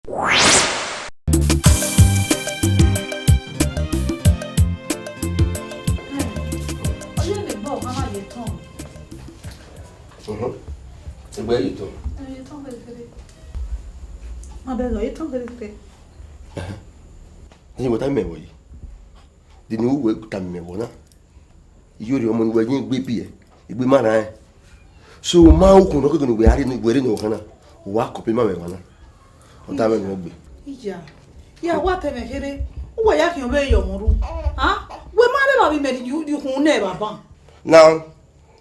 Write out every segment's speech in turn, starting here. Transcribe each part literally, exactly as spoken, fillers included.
Ọ ye ne egbe ọmwa na ye tọn. Mhm. Egbe ye tọn. Ẹ, ye tọn fẹrẹfẹrẹ. Ma bẹghe, ye tọn fẹrẹfẹrẹ. Ẹhẹn. Ẹhẹn, wẹ tama mẹ vbọ yi? De ne uwẹ tama mẹ vbọ na? Iyore ọmọ ne uwẹ yin egbe biẹ, egbe ma rran ẹn. So, ma ukhun nọ keke ne uwẹ a rre ne uwẹ rre ne ọ khan na, wa kọpẹ ma mwẹ emwa na. Ọ da mwẹ ne ọ gbe. Iya, ya wa tama mẹ kherhe, uwẹ ya khian vbe ye ọmọ ru. A? Wẹ ma rre evba vbe imẹ rhie ukhun nẹ evba ban. Now,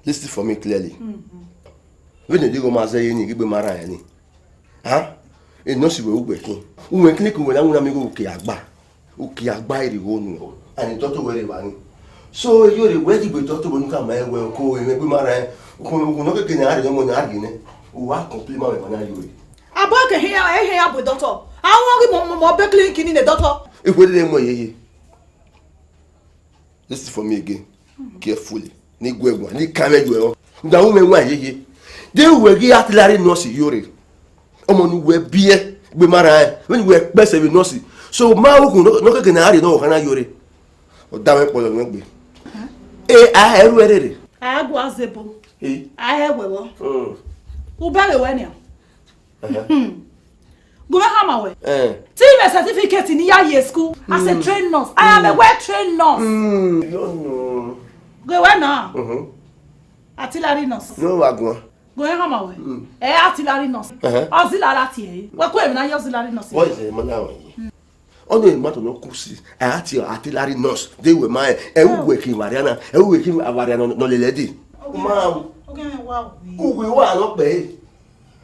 listen for me clearly. Mhm. Vbene deghẹ ọ ma zẹ ye ni, ghi gbe ma rran ẹn ni. A? Enọsi wẹ uwẹ khin. Uwẹ khin ke uwẹ na winna miẹn igho uki agba. Uki agba irigho nuẹn. And doctor wẹ rre evba ni. So, Iyore, wẹ ghi gbe doctor vbe unu khama ẹn wẹ ko emwi egbe ma rran ẹn. Ukhun, ukhun nọ keke ne a rhie ọmọ ne a rhie nẹ. Uwa complain ma mwẹ emwa na, Iyore. Abọ ke ehe ya, ehe ya bu doctor. A wọn ghi mọ, mọ, mọ be clinic ni ne doctor. Ekhue dede mu ẹn yeye. Listen for me again carefully. Ne I guẹ guan, ne I kan mwẹ yuẹ ọ. Rhunmwuda u mwẹ wan yeye. De uwẹ ghi artillery nurse, Iyore? Ọmọ ne uwẹ biẹ, egbe ma rran ẹn, vbene uwẹ kpẹsẹ vbe nurse. So, ma ukhun nọ, nọ keke ne a rhie ne ọ khan na, Iyore. Ọ da mwẹ kpọlọ mwẹ gbe. E, a ru ẹre rre. A gua zebo. E. A hẹ wẹ vbọ. Mm. U bẹghe wẹ nian. Ẹhẹn. Hmm. Gu mwẹ khama wẹ. Eh. Te I mwẹ certificate ne I ya ye school as a trained nurse. I am a well trained nurse. Mm. Yo, no. Gu wẹ na. Mhm. Artillery nurse. No, wa guan. Gu mwẹ khama wẹ. Mm. Eh, artillery nurse. Ẹhẹn. Auxiliary tie. Wẹ ku emwi na ye auxiliary nurse. What is the matter with you? Ọni emwi ma tọn ne ọ ku si, a ya tie artillery nurse, de wẹ ma rẹn, ẹ i uwẹ khin vbe arria na, ẹ i uwẹ khin vbe arria nọ, nọ lele ẹdẹ. Ogie, ma, ogie mwẹ wa wi. Uwẹ wa nọ kpẹre.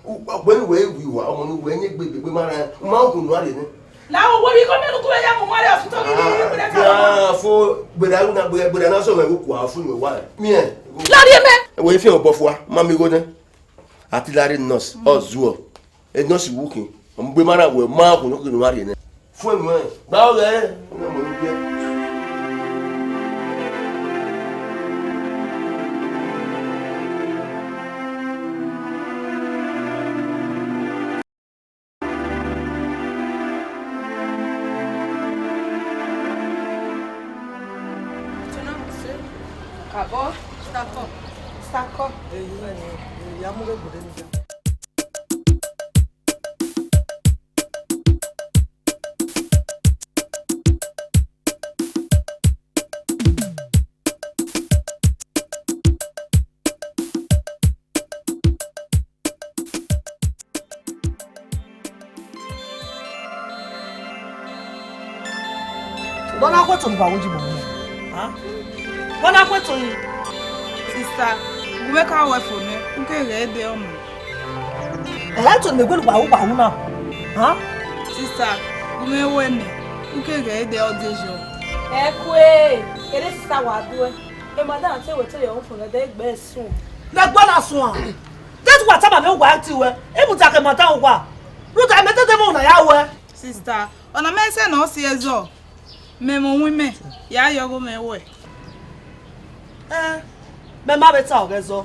Ọgbẹni wẹ i wi wa, ọmọ ne uwẹ yin egbe, egbe ma rẹn, ma ukhun ne uwa rhie nẹ. La wo wo wi ko mẹ nuku ya mu ma rẹ hospital ni, ni, ni, ni, ni. Ah, fo, gbera na, gbera, gbera na sẹ mwẹ vbe ukua, fo ne uwa rẹn. Miẹn. Ladiẹ mẹ. Wẹ i fian obọ fua, ma miẹn igho nẹ. Artillery nurse, ọ zuọ. E nurse wu khin, ọ mu gbe ma na wẹ ma ukhun nọ khin ne uwa rhie nẹ. Fuẹn nuẹn, gba ọghẹ, ọmọ ne u biẹ. Kabọ, Stakọ. Stakọ. Eyi, eyi, a mu ghe gbode ni. Vbọ na khuẹto ne uwa wu ji mọ? Vbọ na khuẹto yi? Sista, gu mwẹ ka ruẹ fo nẹ, u ke ghẹ dẹ ọmọ. Ẹ, to ne egbe ne uwa wu, uwa wu na. Sista, gu mwẹ wẹ nẹ, u ke ghẹ dẹ ọdejọ. Ẹ kue, kere sista wa duẹ. E madam te wẹ te yọ fo nẹ, de egbe sun. Lẹgbẹ na suan. Te wa tama mwẹ uwa ti wẹ, imudia ke madam uwa. Rhunmwuda mẹ te de mwẹ na ya wẹ. Sista, ọna mẹ sẹ ne ọ si ẹzọ. Mẹ mwẹ uwin mẹ, ya yọ ọghe mwẹ wẹ. Ẹ, mẹ ma vbe ta ọghẹ zọ.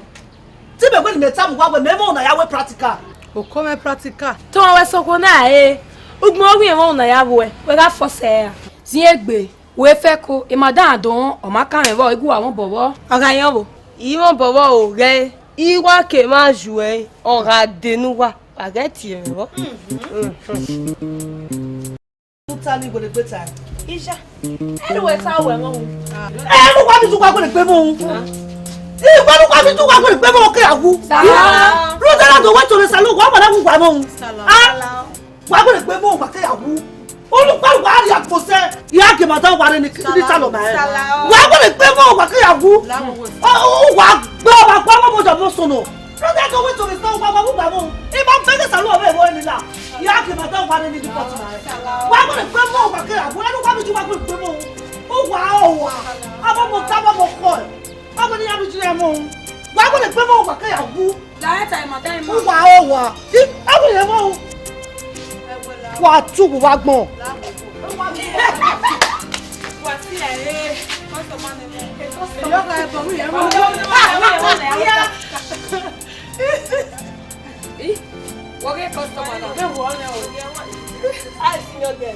Te mẹ wẹ ne mẹ tama uwa wẹ mẹ mwẹ na ya wẹ practical. Okọ mwẹ practical. Te ọ wẹ sokhuo na re, ugbẹn ọ wẹ mwẹ na ya wẹ, wẹ gha fọ sẹ ra? Ziengbe, wẹ fẹko, e madam do rẹn, ọ ma kan mwẹ vbọ, egu wa mwẹ obọ vbọ. Ọ gha yan vbo? I mwẹ obọ vbọ o, ghẹ, I wa ke mwa ju ẹre, ọ gha de ne uwa, wa ghẹ tie mwẹ vbọ. Uta ni wele gbe ta. Isha. Ẹnu wẹ ta wẹ mọ. Ẹnu wa mi ju wa wele gbe mọ. Iwa nu wa mi ju wa wele gbe mọ ke awu. Ru de na do wa to le salo wa wa na wu wa mọ. Ah. Wa wele gbe mọ wa ke awu. Olu pa wa ri akpose. Ya ge ma da wa re ni ni salo ma. Wa wele gbe mọ wa ke awu. O wa gbe wa gba mọ mo da mo sono. Brother, go wait to restore wa wa wa mo. E ma bẹgẹ salu ọmọ ẹvọ ni la. Ya ke ma da wa ni di pọt na. Wa gbọdọ gbe mọ wa ke ya. Wa lu wa mi ju wa gbọdọ gbe mọ. O wa o wa. Abo mo ta abo mo kọ. Abo ni ya mi ju ya mọ. Wa gbọdọ gbe mọ wa ke ya wu. La e ta ma ta ma. O wa o wa. Ti abo ye mọ. Wa tu wa gbọn. Wa si ẹ. Customer ni. Yo ka to mi ya. Ih, wọ ghe customer na. Vbe wọ rẹ o. I see your girl.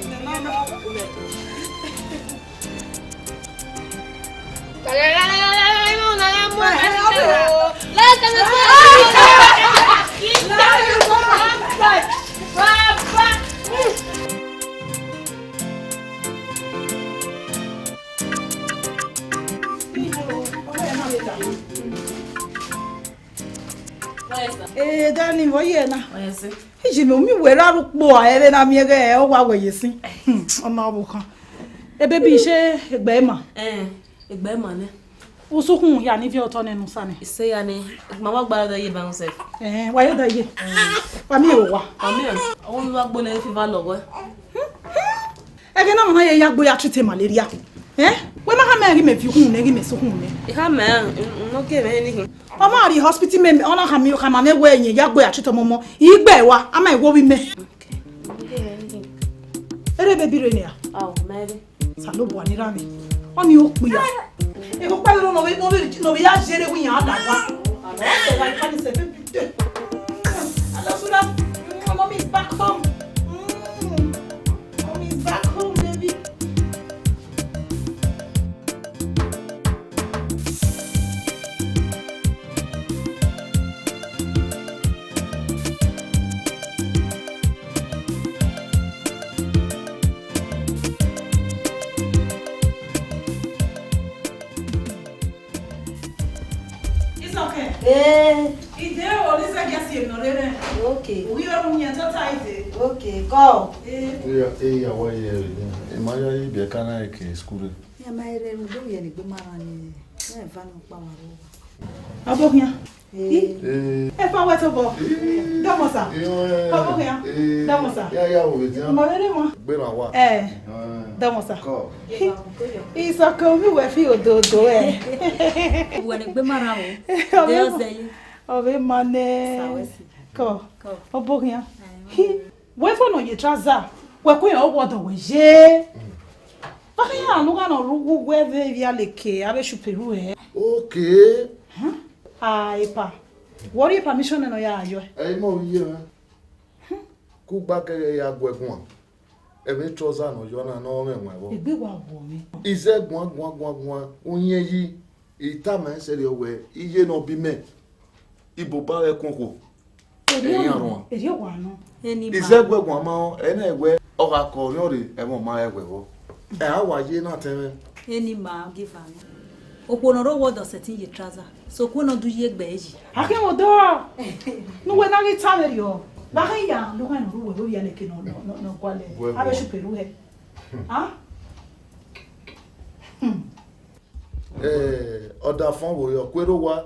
Eh, Dani, vbọ ye na? Ije mẹ, u miẹn wẹ erha rhie ukpo a, ẹvbo na miẹn ghẹ ọ wa wẹ ye sin. Hmm, ọmọ ọvbokhan. Ebe bi, se egbe ma? Eh, egbe ma nẹ. Usukhun hia ni viọ otọ nẹ ne u sa nẹ. Ise ya nẹ, ma wa gba da ye ba sef. Eh, wa ye da ye. Wa miẹn vbe owa. Ami, ọmọ mi wa gbo nẹ fiva lọghọe. Ẹghẹ na, ọmọ na ye ya gbe ya treat malaria. Eh? Wẹ ma khama ẹre ghi mẹ viọ ukhunmwu nẹ, ghi mẹ sẹ ukhunmwu nẹ. I khama ẹre, n no gie mwẹ anything. Ọ ma rrie hospital mẹ, ọ na khama, khama mwẹ wẹ ẹyẹn ya gbe ya treat ọmọ ọmọ. I gbe wa, a ma wo vbe imẹ. Erha baby rre nia? Ao, mẹ rre. Osanobua ni ra mwẹ. Ọnii okpia. Ego kpẹvbe nọ, nọ vbe, nọ vbe, nọ vbe ya zere wẹ iran da wa. Mommy is back home. Mm. Mommy is back home, baby. It's okay. Eh. Ide o, this I just see no rere. Okay. We are on your tota ide. Okay, go. Eh. Iya, iya, wa ye re. E ma ya yi bi ka na ke school re. Ya ma ere ru do ye ni gbe ma ra ni. Ne va no pa wa ro. Abo hian. Eh. Eh. E fa wẹ tobọ. Eh. Dọmọ sa. Eh, eh, Abo hian. Eh. Dọmọ sa. Ya, ya, o ve dia. Mo rere mo. Gbe ra wa. Eh. Eh. Dọmọ sa. Kọ. Isọkẹ omi wẹ fi ododo ẹ. Wẹ ne gbe ma ra o. Ọvbe De ọzẹ ye. Ọvbe ma nẹ. Sa wẹ si. Kọ. Kọ. Abo hian. Ai, wẹ fo nọ ye trouser. Wẹ ku yan ọwọdọ wẹ ye. Vbe akha iran ne u gha nọ rre uwu uwẹ vbe via leke avbe shuperu hẹ? Okay. Huh? Ah, epa. Wẹ ọ rhie permission nẹ ne ọ ya yọ? Ẹ i mọ vbe iye mwẹ. Kugba kẹghẹ ya gu ẹguan. Ẹmwẹ trouser ne ọ yọ na ne ọ mwẹ ẹwaẹn vbọ. Egbe wa wọ mwẹ. Izẹ guan guan guan guan, uyẹn yi, I tama ẹn sẹrriọ wẹẹ, iye ne ọ bi mẹ, iboba ẹre ẹkun okhuo. Erriọ Ẹyin nọ, arhuan. Erriọ wa nọ. Eni ma. Izẹguẹ guan ma rẹn, ẹ i na wẹẹ ọ gha ke ọrriọnrre, ẹmwẹ ọ ma rẹn wẹ vbọ. Ẹ a wa ye na tẹn mwẹ. Eni ma, give am. Okhuo ne ọ rre owa ọdọ sẹtin ye trouser. Sokpan ne ọ do ye egbe yi. A kẹ vbe odọ. Ne uwẹ na ghi ta vberriọ. Vbe a khan ya, ne u kha nọ rre uwẹ vbe ovbi ẹnẹ ke nọ, nọ, nọ, nọ gualọ. Wẹ avbe vbọ? Shupe ru hẹ. Ah? Hmm. Eh, ọdafọn vbe orhiọn, kuerre owa.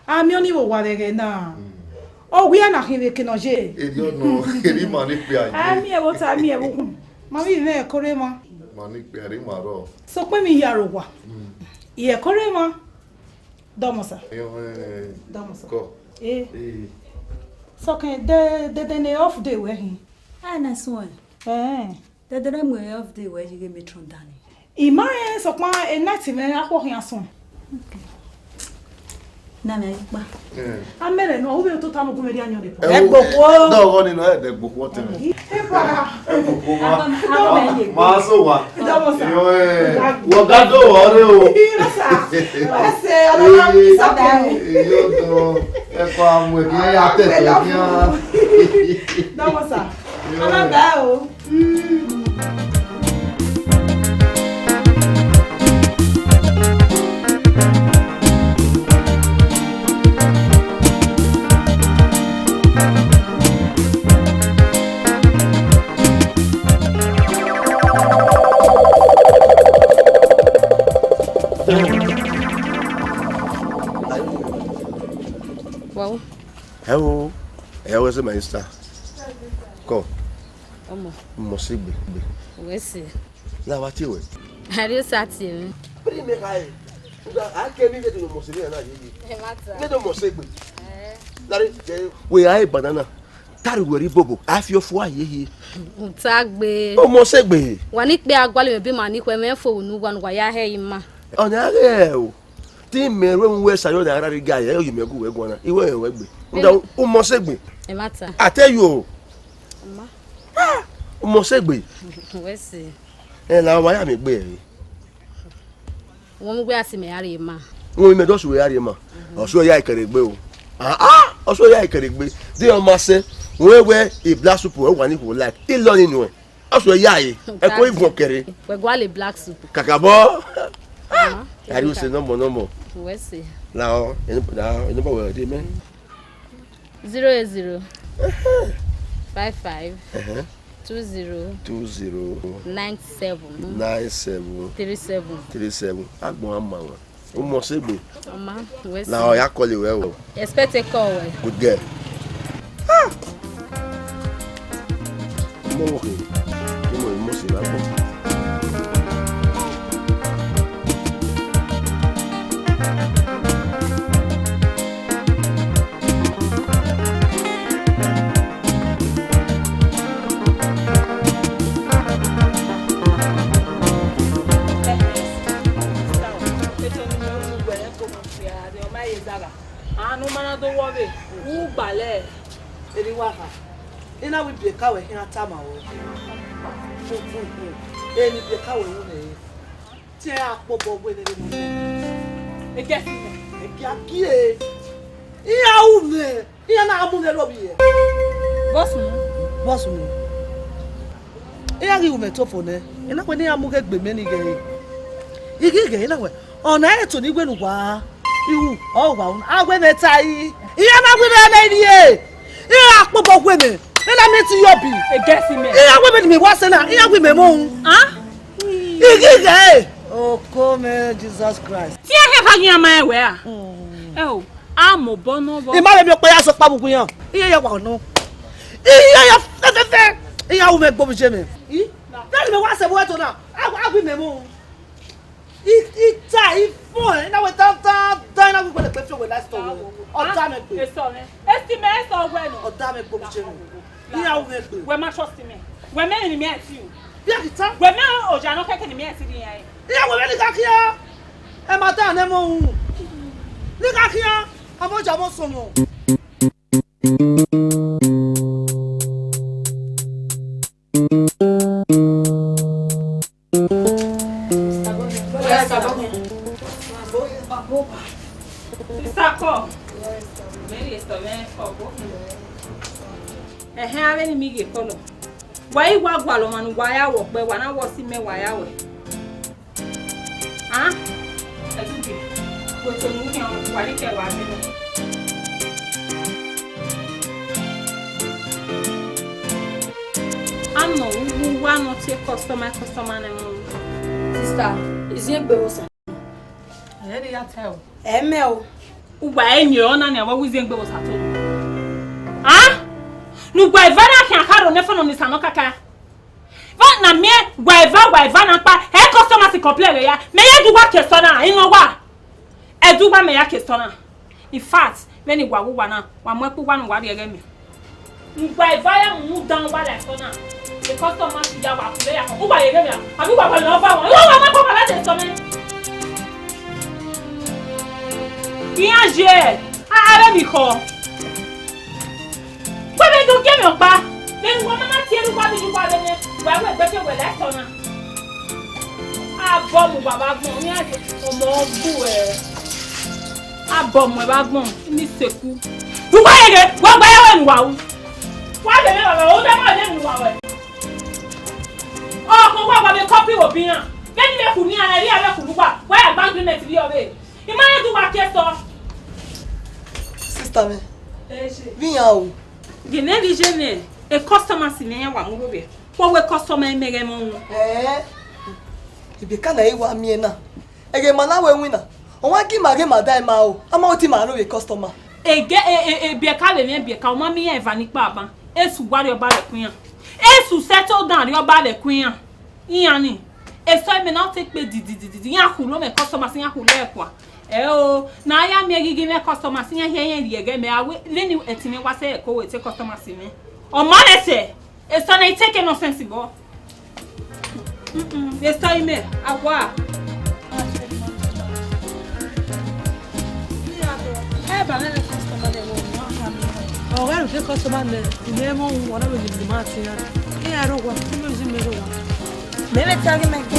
A miẹn ọnii vbe owa vbe ẹghẹ na. Mm. Ọ wia na khin vbe eke ne ọ ye. Erriọ nọ, erriọ ima ne ikpia ye. A miẹn vbe ota, a miẹn vbe ukhun. Ma vbe mwẹ ẹko rre emwa. Ma ne ikpia rre ima rrọọ. Sokpan emwi hia rre owa. Mm. I ẹko rre emwa. Dọmọ sa. Eh, eh, eh. Dọmọ sa. Kọ. Eh. Eh. Sọkẹn, de, de, de ne off day wẹ khin. A na suẹn. Eh. Dẹdẹrẹ mu ẹre off day wẹ yi ghe matron Dani. I ma rẹn sokpan e night mwẹ akhuọ khian sunu. Okay. Na mẹ ikpa. Eh. A mẹ rẹ nọ, u vbe tota ne u gu mwẹ rhie ayọn rre. Ẹ wo, ẹgbokhuo. Dọghọ ni nọ, ẹ dẹ ẹgbokhuo tẹn. Epa. Ẹgbokhuo ma. Abọ, abọ mẹ ye. Ma so wa. Dọmọ sa. Iyo, eh. Wọ ga do wọ re o. Iyo sa. Ẹsẹ, ọlọ́run mi sọkẹ. Iyo dọ. Ẹ kọ amọ ẹgbẹ ya tẹtẹ ni a. Dọmọ sa. Alága o. Wow. Hello. Hello, where's my sister? Come. Ọmọ. Mọ sẹ egbe. Wẹ sẹ. Na wa tie wẹ. Ari o sa tie mi. Bri me kai. Uga a ke mi de do mọ sẹ egbe na ye ye. Ẹ ma ta. De do mọ sẹ egbe. Eh. Dari je. We ai banana. Tari wẹ rre ibobo. A fi ọfua ye ye. U ta gbe. O mọ sẹ egbe. Wa ni kpe aguali mẹ bi ma ni khẹ mẹ fo unu wa nu wa ya hẹ ima. Ọna ghe o. Te imẹ ru ẹmwẹ uwẹ sa yọ na rra rre ga ye, oyi mẹ gu wẹ guan na, I wẹ rẹn wẹ gbe. Nda, u mọ sẹ egbe. Ẹ ma ta. I tell you o. Mama. Ah, u mọ sẹ egbe. Wẹ sẹ. Ẹ na wa ya miẹn egbe ẹre. Wẹ mu wẹ a si mẹ ya rhie ma. Wẹ mẹ dọ su wẹ ya rhie ma. Ọsu ya ikẹre egbe o. Ah, ah, ọsu ya ikẹre egbe. De ọ ma sẹ, wẹ wẹ e black soup wẹ wa ni khuo like. Ilọ ni nuẹn. Ọsu ya e. Ẹ ko ivun kẹre. Wẹ gua le black soup. Kakabọ. Ah, are you say no more, no more? Wẹ sẹ. Now, you know, now, you know what we dey, man? Zero eight zero, five five, Uh-huh. two zero, Two zero. nine seven, Nine seven. three seven. Three seven. Agbọn a ma wọn. U mọ sẹ egbe. Ọ ma, wẹ sẹ. Na ọ ya call wẹ o. Expect a call wẹ. Good girl. Ah! Mo wo ke. Mo mo se la ko. Anu ma na do wọ vbe, u gbalẹ. Eni wa kha. I na wẹ ibiẹka wẹ khian tama ruẹ. Eni ibiẹka wẹ ru nẹ re. Te a kpobọ wẹ nene nọ. Eke fi mẹ. Eke a gie. Iran ru nẹ. Iran na mu nẹ ro vbiẹ. Bọs mu. Bọs mu. Iran ghi ru mẹ tofo nẹ. I na wẹ ne iran mu ghe gbe mẹ ni ghe. I ghi ghe, I na wẹ. Ọna ẹre to ni wẹ ne uwa iru ọ wa unu a wẹ ne ta i. Iran na wẹ ne rhie, iran kpobọ wẹ ne, ne na miẹn ti yọ bi. Egesi mẹ. Iran wẹ ne mi wa sẹ na, iran wẹ mẹ mọ un. Ah? Ighi ghẹ. Oko mẹ Jesus Christ. Ti ẹhẹ kha ghi ama ẹwẹ a. Ẹ o, a mọ obọ nọ vbọ. I ma vbe miẹn ọkpa ya sẹ ọkpa vbe uwu iran. Iran ya wa nọ. Iran ya fẹfẹfẹ. Iran ru mẹ gbe obije mẹ. I? Vbene mẹ wa sẹ vbe ẹto na, a wẹ mẹ mọ un. I, I ta, I fọn, I na wẹ dan, dan, dan, I na wẹ iwẹlẹ kpe fian wẹ last one. Ọ da mẹ gbe. Esọ mwẹ. Esi mẹ, esọ wẹ nọ. Ọ da mẹ gbe obije mwẹ. I ya ru mwẹ gbe. Wẹ ma trust mẹ. Wẹ mẹ ni mẹ ti u. Bia ghi ta. Wẹ mẹ oja nọ kẹkẹ ni mẹ ti di yan. I ya wẹ mẹ ni ka khian. Ẹ ma da nẹ mọ ru. Ni ka khian. Amọ ja mọ sọmọ. Sister, call. Mary Esther, mẹ call, okay. Ẹhẹn, avbe ni mi ghe call. Wa i wa gualọ ọmwa ne uwa ya wẹ ọkpẹ, wa na wẹ ọse imẹ wa ya wẹ. Ah, ẹdugbe, wẹ tonu khian, wa ni kẹ wa mi nọ. Anọ, uwu wa nọ tie customer, customer nẹ mu. Sister, iziẹn gbe vbe Osa. Ẹ ne ya tẹ o. Ẹ mẹ o. Uwa ẹ yin ọna ni avọ wizẹn gbe vbe Osa to. Ah? Ne uwa eva na khian kharo ne fọnọ ni sa nọ kaka. Vbọ na miẹn wa eva, wa eva na kpa, ẹ customer si complain vbe ya. Mẹ ya du wa ke sọ na, I nọ wa. Ẹ du wa mẹ ya ke sọ na. In fact, vbene wa wu wa na, wa mu ẹkpo uwa ne uwa rhie ẹghẹ mẹ. Ngba eva ya mu dan uwa la ẹkọ na. The customer should ya wa kule ya kọ. Uwa ye ghe mẹ, abi uwa wa lọ va wọn. Uwa wa ma kọ ma la de sọ mẹ. Iran ye, a a re mi kọ. Wẹ vbe do gie mẹ ọkpa, vbene uwa ma na tie ẹre uwa vbe ye uwa vbe nẹ, wa wẹ egbe ke wẹ la ẹkọ na. Abọ mu baba gbọn, iran ye ọmọ gbu ẹ. Abọ mu ẹ vbe agbọn, ne I seku. Uwa ye ghe, wa gba ya wẹ ne uwa ru. Wa ghe mẹ baba, o da ma de ne uwa wẹ. Ọ ko wa wa vbe copy wo bi iran. Vbene I vbe khu ne iran, I vbe khu ne uwa, wa ya gba agreement rri ọvbe. I ma rẹn do uwa ke sọ. Sister mẹ, vbe iran o. Gele vbe iye nẹ, e customer si mwẹ iran wa mu rhie. Kpọwẹ customer imẹ ghẹ mọ wọn. Ẹẹ, Rebecca na i wa miẹn na. Ẹghẹ ma na wẹ winna, ọmwa gie ima ghe ma da ima o, a ma oti ma aro vbe customer. Ege e e e biẹka vbe emwi biẹka, ọ ma miẹn iran eva ni kpa ban. Esu wa rhie ọba rẹ ku iran. Esu settle down rhie ọba rẹ ku iran. Iran ni, esọ imẹ na ọ te kpe dididididi, iran khulo mwẹ customers, iran khulo ẹkua. Ẹ o, ne a ya miẹn ghi ghi mwẹ customers, iran hiẹ iran rhie ẹghẹ mẹ, a wẹ vbene ẹtin mwẹ wa sẹ ẹko wẹ te customers mwẹ. Ọ ma rẹn sẹ, esọ na I take nonsense bọ. Mm-mm, esọ imẹ, a wa. Ẹ ba nẹ customer nẹ, ọ gha rhie customer nẹ, imẹ mọ wọn na wẹ ni ma ti ya. Iran rre owa, iran zi mẹ rre owa. Mẹ vbe tama ghe mẹ ke.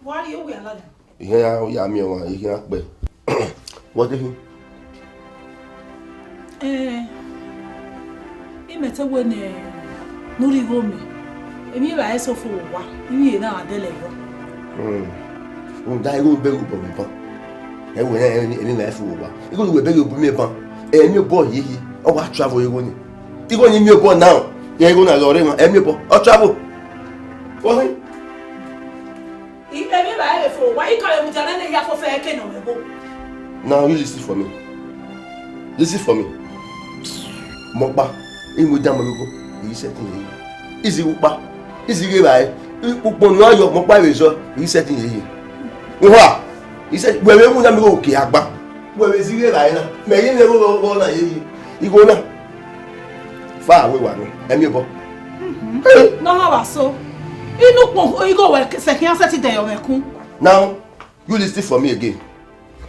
Wa rrie owa lada. Ihe ya, ya miẹn ọmwa, ihe ya kpẹ. Wọ dehi? Eh, imẹ te wẹ ne, ne u rhie igho mẹ. Emwi evbare eso fo vbe owa, emwi na gha dẹlẹ yọ. Hmm. Rhunmwuda igho bẹghe obọ mwẹ ban. Ẹ wẹ nẹ, emwi evbare eso vbe owa. Igho ne uwẹ bẹghe obọ mwẹ ban. Ẹ miẹn obọ hiehie, ọ wa travel igho ni. Igho ni miẹn obọ now, rẹn igho na ghe ọre emwa, ẹ miẹn obọ, ọ travel. Wọ khin? I, emwi evbare vbe fo, wa i ka vbe mudia nene hia fo fẹ ẹke nọ mwẹ gho. Now you listen for me. Listen for me. Mọkpa, I mu idan mẹ gogo, I sẹtin ye. I zighi ukpa, I zighi evbare, ukpọn ne ọ yọ, mọkpa vbe zọ, I sẹtin ye. Uha, I sẹ, wẹ vbe mu idan mẹ gogo ke agba. Wẹ vbe zighi evbare na, mẹ ghi mwẹ igho vbe na ye. Igho na. Fa wẹ wa nọ, ẹ miẹn obọ. Mhm. Hey! Ne ọ vba so. Inu ukpọn igho wẹ sẹ khian sẹtin dẹ yọ mwẹ kun. Now, you listen for me again.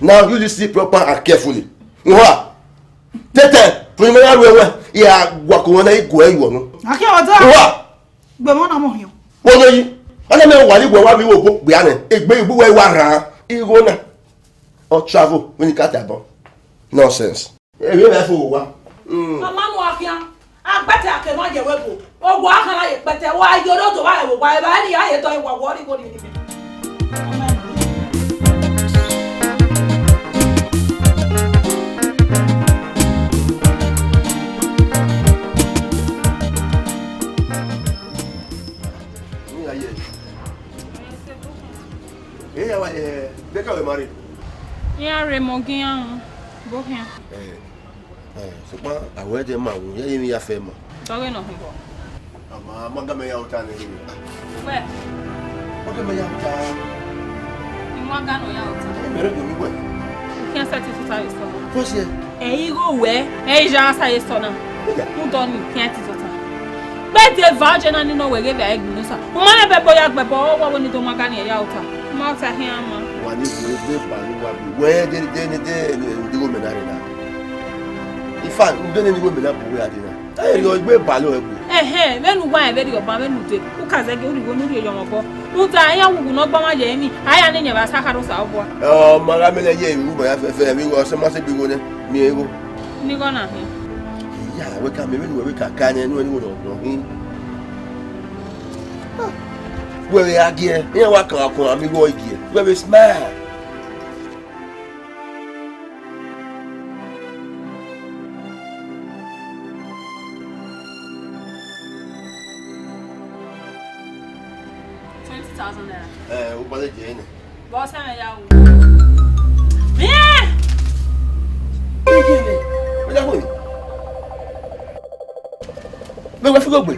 Now, you listen proper and carefully. Uha! Tete, rhunmwuda ya ru ẹwẹn, I gha wa ko wọn na, I guẹ yuọ nọ. Akhian ọda. Uha! Gbe mọ na mọ hian. Wọ nọ yi. Ana mẹ wa ni wẹ wa mi wo bo gbia nẹ. Egbe igbu wẹ wa rhan. Igho na. Ọ travel, vbene I ka ta bọ. Nonsense. Emwi evbare eso vbe owa. Mm. Mama mu akhian, agbẹtẹ a ke ma ye wẹ bo. Owa a khan na ye kpẹtẹ, wa ye ore odo vba rẹ vbe owa, evbare ne I ya ye dọ, wa wọ rhie igho ni ni mẹ. Iya wa, eh, de ka wẹ ma rre? Iran rre mọ gi iran ru, bo khian. Eh, eh, sokpan a wẹ de ma wu, ya ye emwi ya fẹ ma. Dọghe nọ hin bọ. Ama, ma ga mẹ ya ota nẹ. Wẹ. Ma ga mẹ ya ota. I ma ga nọ ya ota. Ẹ mẹ rẹ gu mi wẹ. Khian sẹtin tota vbe sọ. Kọ siẹ. Ẹ igho wẹ, ẹ i ya sa ye sọ na. Iya. Mu dọ ni khian ti tota. Gbe de va je na ni nọ wẹ ghe vbe ẹgbin nọ sa. U ma rẹn bẹbọ ya gbẹbọ, ọ wọ wẹ ne I do ma ga ni ya ota. Ma ota khian ma. Wa ni gu egbe ba ni wa bi. Wẹ de de ni de ni de igho mẹ na rre na. In fact, u de ne igho mẹ na bu wẹ a de na. Ẹ rhie egbe ba lo ẹgbe. Ẹhẹn, vbene uwa rẹn vberriọ ban vbene u de, u ka zẹgiẹ u rhie igho ne u rhie ye ọmwa obọ. Rhunmwuda iran wu wu ne ọ gba ọmwa ye emwi, a ya ne iyẹn vbe asa kharha Osanobua. Ọ ma gha mẹ lẹ ye emwi wu ma ya fẹfẹ, emwi igho ọsẹ ma se bi igho nẹ, miẹn igho. Nigho na hin. Iya, wẹ ka miẹn vbene uwẹ vbe ka ka nẹ, ne uwẹ ne igho nọ hin. Wẹ vbe a giẹ, iran wa kan akọn ami igho igiẹ. Wẹ vbe smile. Twenty thousand naira. Eh, u kpale je ne. Boss, ẹ ya wo. Mẹ! Kí ni? Ó yá wò ni. Mẹ wẹ fúgọ gbẹ.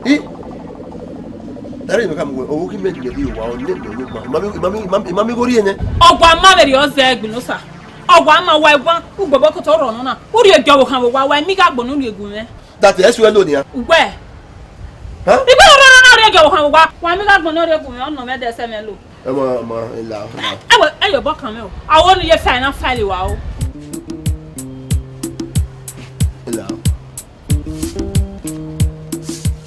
I. Dare mẹ ka mu wẹ, owó kí mẹ dìde bí ìwà ọ̀nẹ́ mẹ ló gbà. Ìmọ̀ mi, ìmọ̀ mi, ìmọ̀ mi, ìmọ̀ mi gorí ẹ nẹ. Ọgua ma vbe rhie ọzẹ ẹgbin nọ sa. Ọgua ma wa ẹwa, ugbẹbọ kotọ rọ nọ na. U rhie gie ọvbokhan vbe owa, wa emi gha gbọnọ u rhie gu mwẹ. That is well done, yeah. Ugbẹ. Huh? Igbe rọ nọ na rhie gie ọvbokhan vbe owa, wa emi gha gbọnọ u rhie gu mwẹ, ọ nọ mwẹ dẹ sẹ mwẹ lo. Ẹ ma, ma, ẹ la, ẹ la. Ẹ wẹ, ẹ yọ ọbọ kan mwẹ o. A wo ne u ye file na file wa o. Ẹ la.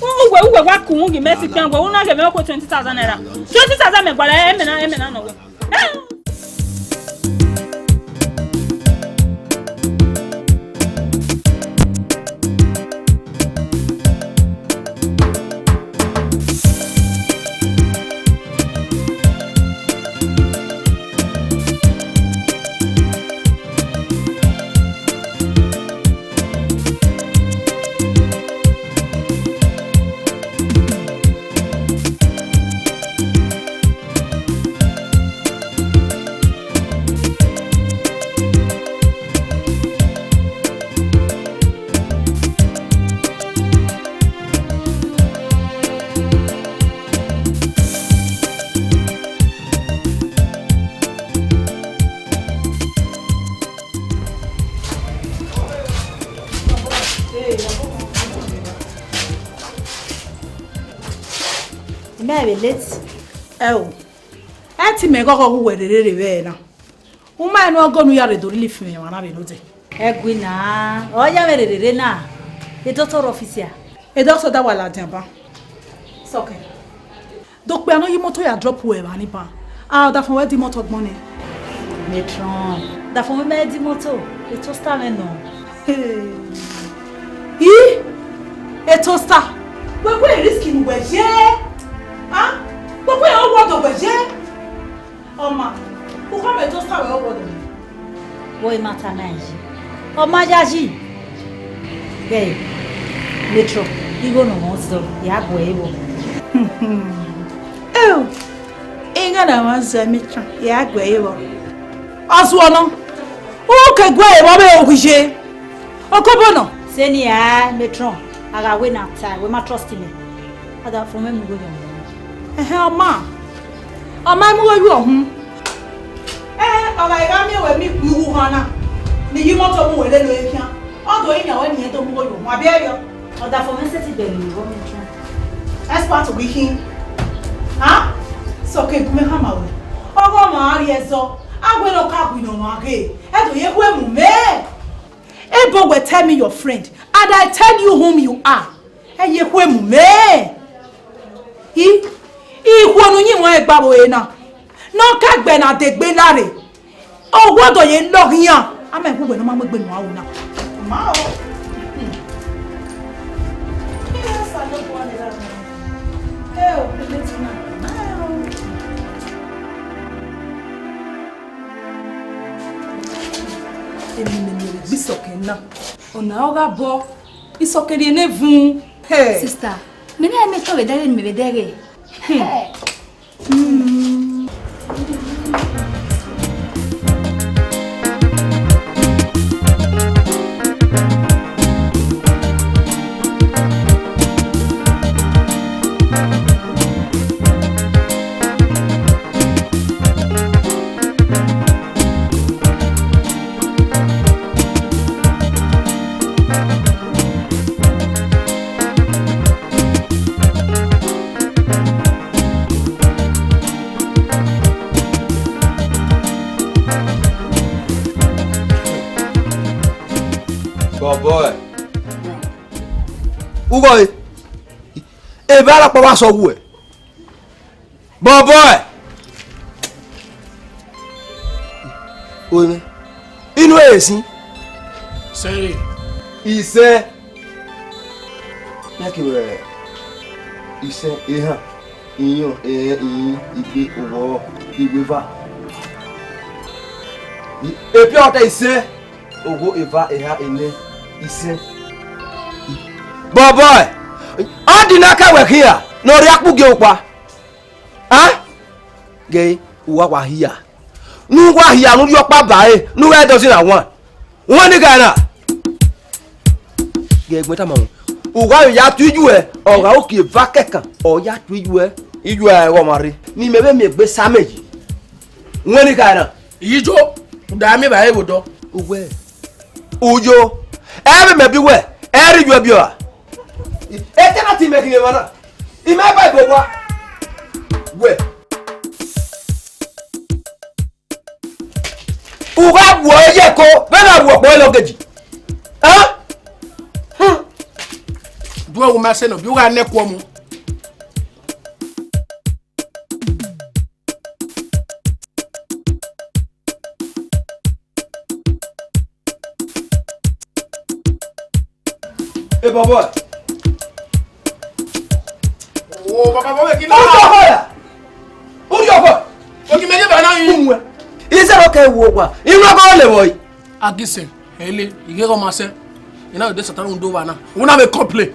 Uwẹ, uwẹ wa kun ghi mẹ si pian wẹ, u na ghe mẹ ko twenty thousand naira. Twenty thousand mẹ gba la, ẹ mẹ na, ẹ mẹ na nọ wẹ. Eh! Ẹ vbe late. Ẹ o, ẹ ti mẹ ghọghọ ghe uwẹ rere rre vbe ẹre na. U ma rẹn ne ọ gọ ne u ya rre do rhie film emwa na vbe nodẹ. Ẹgui na, ọ ya mwẹ rere na, e doctor office a. E doctor da wa ladian ban. Sọkẹ. Do kpia ne ọ ya imoto ya drop uwẹ evba ni ban. A ọdafẹn wẹ di imoto ọgbọn nẹ. Matron, ọdafẹn wẹ mẹ di imoto, e toaster mwẹ nọ. Hey. I, e toaster. Wẹ wẹ risk ne uwẹ ye. Ah? Wẹ wẹ ọwọdọ wẹ ye. Ọ ma, u khama e toaster wẹ ọwọdọ. Wẹ ma ta na yi. Ọ ma yayi. Ghẹ, Matron, igho ne ọ mwẹ zọ, ya gu ẹre vbọ. Eo, igho ne ọ mwẹ zọ, Matron, ya gu ẹre vbọ. Ọ suọ nọ, u ke gu ẹre vbọ vbe oghiye. Okobo nọ. Sẹ ne a, Matron, a gha wẹ ne a ta, wẹ ma trust mẹ. Ada fo mẹ mu igho yọ. Ẹhẹn, ọ ma. Ọ ma mu igho yu ọhun. Ẹ, ọ gha gha miẹn wẹ miẹn ikpia uwu han na, ne I ya imoto mu wẹ lele ọre khian. Ọ do yan wẹ ne irẹn do mu igho yu ọhun, abi ẹyọ? Ọdafẹn mwẹ sẹtin bẹghe ne ọ mwẹ khian. Expert wẹ khin. Ha? Sọkẹ, gu mwẹ khama wẹ. Ọghe ọmwa a rhie ẹzọ, a wẹ ne ọ ka gu ne ọmwa ghe, ẹ do ye khu emu mẹ. Ebo wẹ tell me your friend, and I tell you whom you are. Ẹ ye khu emu mẹ. I, ikhuo ne uyinmwẹ ẹgba vbe ore na, ne ọ ka gbe na degbe na rre, ọwọdọ ye lọghe iran, a ma khu wẹ ne ọ ma mu egbe ne uwa ru na. Ma o. Emwi ne mẹ vbe gbe Isọkẹn na, ọna ọ gha bọ, Isọkẹn rhie ne evun. Hey. Sister, mẹ na mẹ tọ vbe dẹghe ne mẹ vbe dẹghe. Hmm. Bọbọe, ughọe, evba rhọkpa wa sẹ uwẹ. Bọbọe. Oe mwẹ. Inu ẹre sin? Sẹre. Isẹ. Mẹ ke wẹ isẹ ehan, iyọn, ẹrẹn, iyin, igbe, owọrọ, iweva. Epiọtẹ isẹ, ogho, eva, eha, enẹ, isẹ. Bọbọe, ọ di na ka wẹ khian ne ọ rhie akpu gie ukpa. A? Ghe, uwa wa hia. Ne uwa hia, ne u rhie ọkpa ba ẹre, ne u ghẹ dọzi na wan. Wan ni gha na. Ghe, egbe tama wọn. Uwa ya tu iyu ẹ, ọ gha oke eva kẹkan, ọ ya tu iyu ẹ. Iyu ẹ, ọmwa rre. Ne imẹ vbe miẹn egbe sa amẹ yi. Wan ni gha na. Ijo, u da miẹn evbare vbe odọ. Uwẹ. Uyo, ẹ vbe mẹ bi wẹ, ẹ rhie iyu ẹbiọ ra? Etẹn na ti mẹ khin emwa na, I ma ba ibo wa. Wẹ. U gha wuọ ẹre ye ẹko, vbene a wuọ ọkpọ ẹre lọgeji. Hẹn? Duẹ wo ma sẹ nọ, bi u gha nẹ ẹko ọmọ. Hey, boy, boy. Oh, baba, boy, kí ló? Ó yọ ọkọ yà. Ó yọ ọkọ. Ó kí mẹ́jẹ̀ bá náà yín. Ó mú ẹ. Iṣẹ́ ló kẹ́ wo wa. Inú ọkọ lè wọ̀ yìí. Agísẹ̀, ẹ lé, ìgé ọmọ asẹ́. Iná òde sàtánù ń dó wa náà. Òun náà bẹ complain.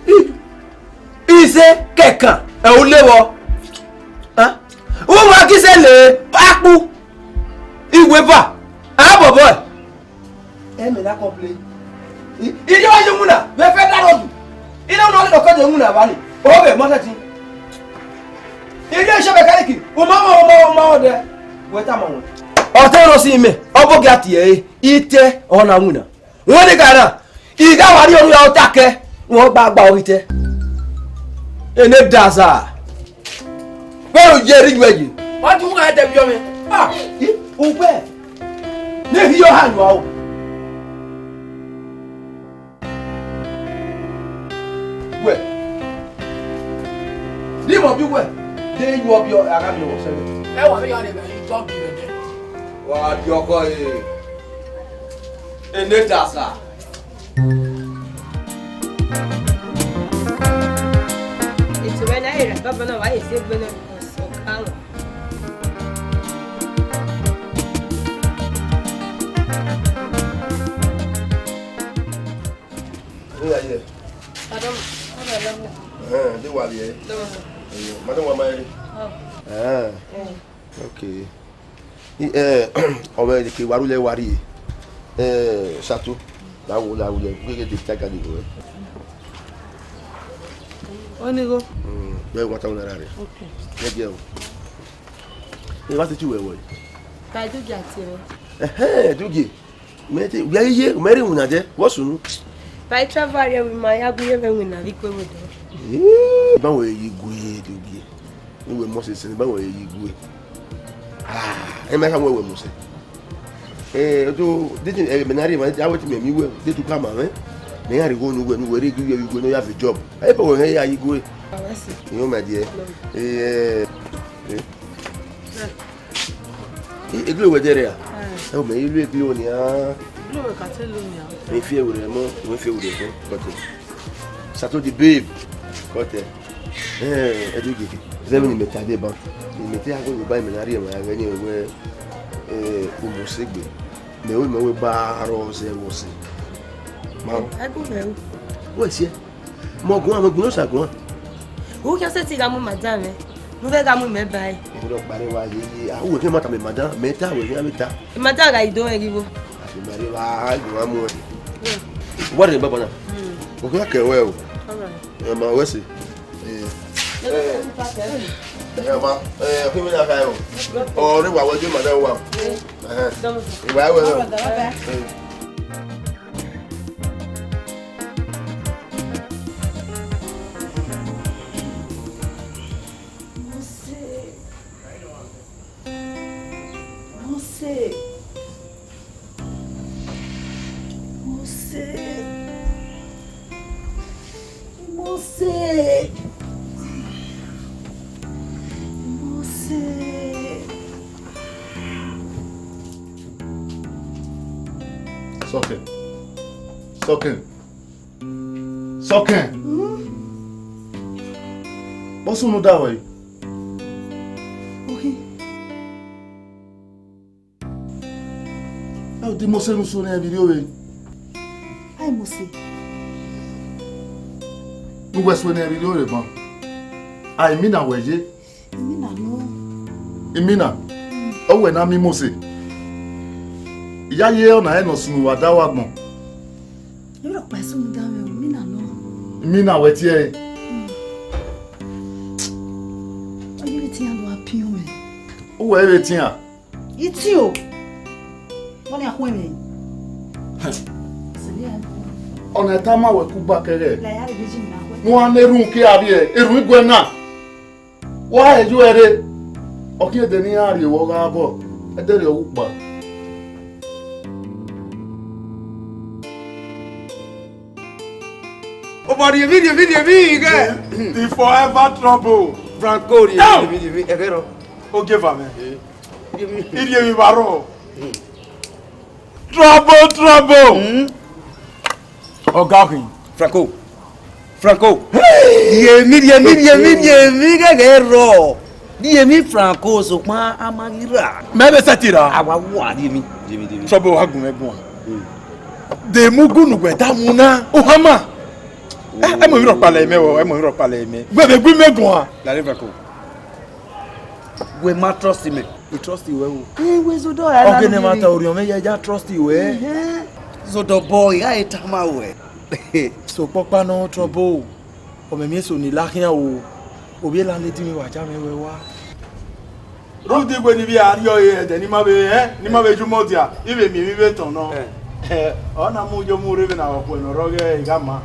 Iṣẹ́ kẹ̀kàn, ẹ̀ ò lè wọ̀. Wọ́n wá agísẹ̀ lè pápú. Ìwé bà. Á bọ̀ bọ̀ ẹ̀. Ẹ mẹ na complain. Ilé wa yungu na, vẹ fẹ da rọdu. Ilé wa nọ lẹ dọkọ de yungu na ba ni. O vẹ mọ tẹtin. Ilé iṣẹ mẹkáníìkì, o ma mọ, o ma, o ma ọdẹ. Wẹ ta ma wọn. Ọtẹ rọ si mẹ, ọ bọ gẹ atiẹ e, itẹ ọ na winna. Wọn ni ka na, igha wa ri ọnu ya ota kẹ, wọn gba gba ọ itẹ. Ene daza. Wẹ ro ye rhie uwẹ ye? Wa tu gha dẹ vbiọ mwẹ. Ah, i, uwẹ. Ne hi yo ha yọ o. Wẹ. Ni mo bi wẹ. De yu ọbiọ, a gha miẹn wẹ sẹ vbe. Ẹ wa vbe ya ne yu ọbiọ vbe dẹ. Wa di ọkọ e. Ene dasa. Eto mwẹ na ghi rre baba na, wa ye si egbe nọ, because ọ ka wọn. Oya ye. Pardon, pardon. Eh, de wa ye. No. Eh, madam wa ma ye. Oh. Eh. Mm. Okay. I, eh, ọ vbe ke wa rhulẹ wa rrie. Eh, Sato, la wo, la wo ye, ghe ghe de ta ga ni go. Onigho. Mm, ye wa ta wo na ra re. Okay. Ye je o. E wa ti chu wẹ wẹ. Ka Dugie a tie mwẹ. Ẹhẹn, Dugie. Mẹ te, wẹ ye, mẹ rhie iwinna dẹ, wọ sunu. Ba i travel rrie wẹ ma ya gu ye vbe iwinna vbe ikue vbe odọ. Eh, ba wẹ ye gu ye, Dugie. Uwẹ mose sẹ, ba wẹ ye gu ye. Ah, e ma kha wẹ wẹ mose. Eh, odo, de ti, eh, mẹ na rhie ma, a wẹ ti mẹ mi wẹ, de tu ka ma mwẹ. Mẹ ya rhie igho nu wẹ, nu wẹ rhie gu ye vbe igue ne ọ ya vbe job. Ẹ bọ wẹ hẹ ya ye gu ye. Baba si. Iyo, my dear. No. Eh, eh. Eh. I, egbe wẹ dẹrẹ a? Eh. Ẹ, mẹ i lu egbe nia. Egbe wẹ ka te lu nia. Mi fi ẹwẹrẹ mọ, mi fi ẹwẹrẹ mọ, kọtẹ. Sato the babe, kọtẹ. Eh, ẹ do gege. Zẹ vbene imẹ ta deba. Imẹ te a gbe ba imẹ na rhie ẹmwẹ a ghẹ ni wẹ, eh, u mose gbe. Mẹ wẹ, mẹ wẹ ba rọ zẹ vbọ sẹ. Ma. Ẹ gu mẹ o. Wẹ siẹ. Mẹ ọ guan, mẹ gu ne Osa guan. U khian sẹtin gha mu madam mwẹ, ne u vbe gha mu imẹ ba ẹre. Ẹvbo rhọkpa rre wa ye ye, a, uwẹ khian ma tama madam, mẹ ta, wẹ khian vbe ta. Madam gha do mwẹ ghi vbo? A fi ma rre wa, a ghi wa mu ẹn. Wa rre baba na. Hmm. U khian kẹ wẹ o. All right. Ẹ ma wẹ sẹ. Ẹ, ẹ, ẹ, ọma, ẹ, ọ khin vbe na kha o. Ọ rre wa wẹ je madam wa. Ẹhẹn. Ìwà ẹwẹ rẹ. All right, bye bye. Ẹ. Mose. Mose. Mose. Mose. Mose. Sọkẹn. Sọkẹn. Sọkẹn. Hmm? Vbọ sunu da wẹ? Ohi. Ẹ, ọ di Mose ne u suẹn ne vbe irri ore? Ai, Mose. Ne uwẹ suẹn ne vbe irri ore ban? A, imina wẹ ye? Imina nọ. Imina? Mm. Ọ wẹ ne a miẹn Mose? Iyayi ọna ẹre ne ọ sunu vbe ada uwa agbọn. Emwi rhọkpa i sunu da mwẹ o, imina nọ. Imina wẹ tie ẹre? Mm. Ọ ye vbe tian do a piọn mwẹ. Uwẹ vbe tian? Itian o. Wani a khuẹn mwẹ. Ọna tama wẹ kugba kẹghẹ. La ya rhie vbe ji na khuẹ. Wan ne erhunmwu ke a rrie, erhunmwu iguẹ na. Wa he ju ẹre. Ọ khian ẹdẹ ne iran rrie vbe ọghe abọ, ẹdẹ rriọ vbe ukpa. Obọ rhie emwi, rhie emwi, rhie emwi ighẹ. The forever trouble. Franco rhie emwi, rhie emwi, ẹghẹ rrọọ. Ogieva mwẹ. Irhie emwi vbe arrọọ. Trouble, trouble. Hmm. Ọga khin. Franco. Franco. Hey! Rhie emwi, rhie emwi, rhie emwi, rhie emwi ghẹghẹ rrọọ. Rhie emwi Franco, sokpan a ma ghi ra. Mẹ vbe sẹtin ra. A wa wa rhie emwi, rhie emwi, rhie emwi. Trouble wa gun mwẹ guan. Hmm. De mu gu ne uwẹ da mu na. Ohama. Ẹ, ẹ mu emwi rhọkpa lẹ mẹ, ẹ mu emwi rhọkpa lẹ mẹ. Wẹ vbe gu mẹ guan. Lale Franco. Wẹ ma trust mẹ. I trust wẹ o. Ẹ, wẹ zodọ ya. Ọgẹnẹ ma ta orhiọn mwẹ ya, ya trust wẹ. Ehẹn. Zodọ bọ, I gha tama wẹ. So kpọkpa nọ trouble. Ọ mẹ miẹn eso ni la khian o. Ovbi landlady mwẹ wa ja mwẹ wẹ wa. Rhunmwuda iwẹ ne I vbe a rrie ọre ẹdẹ ne ima vbe, ẹ, ne ima vbe ju mọ dia, I vbe miẹn emwi vbe tọn nọ. Ẹ. Ẹ, ọ na mu yo mu rre vbe na ọ khuẹ ne ọ rre ọghe I gha ma.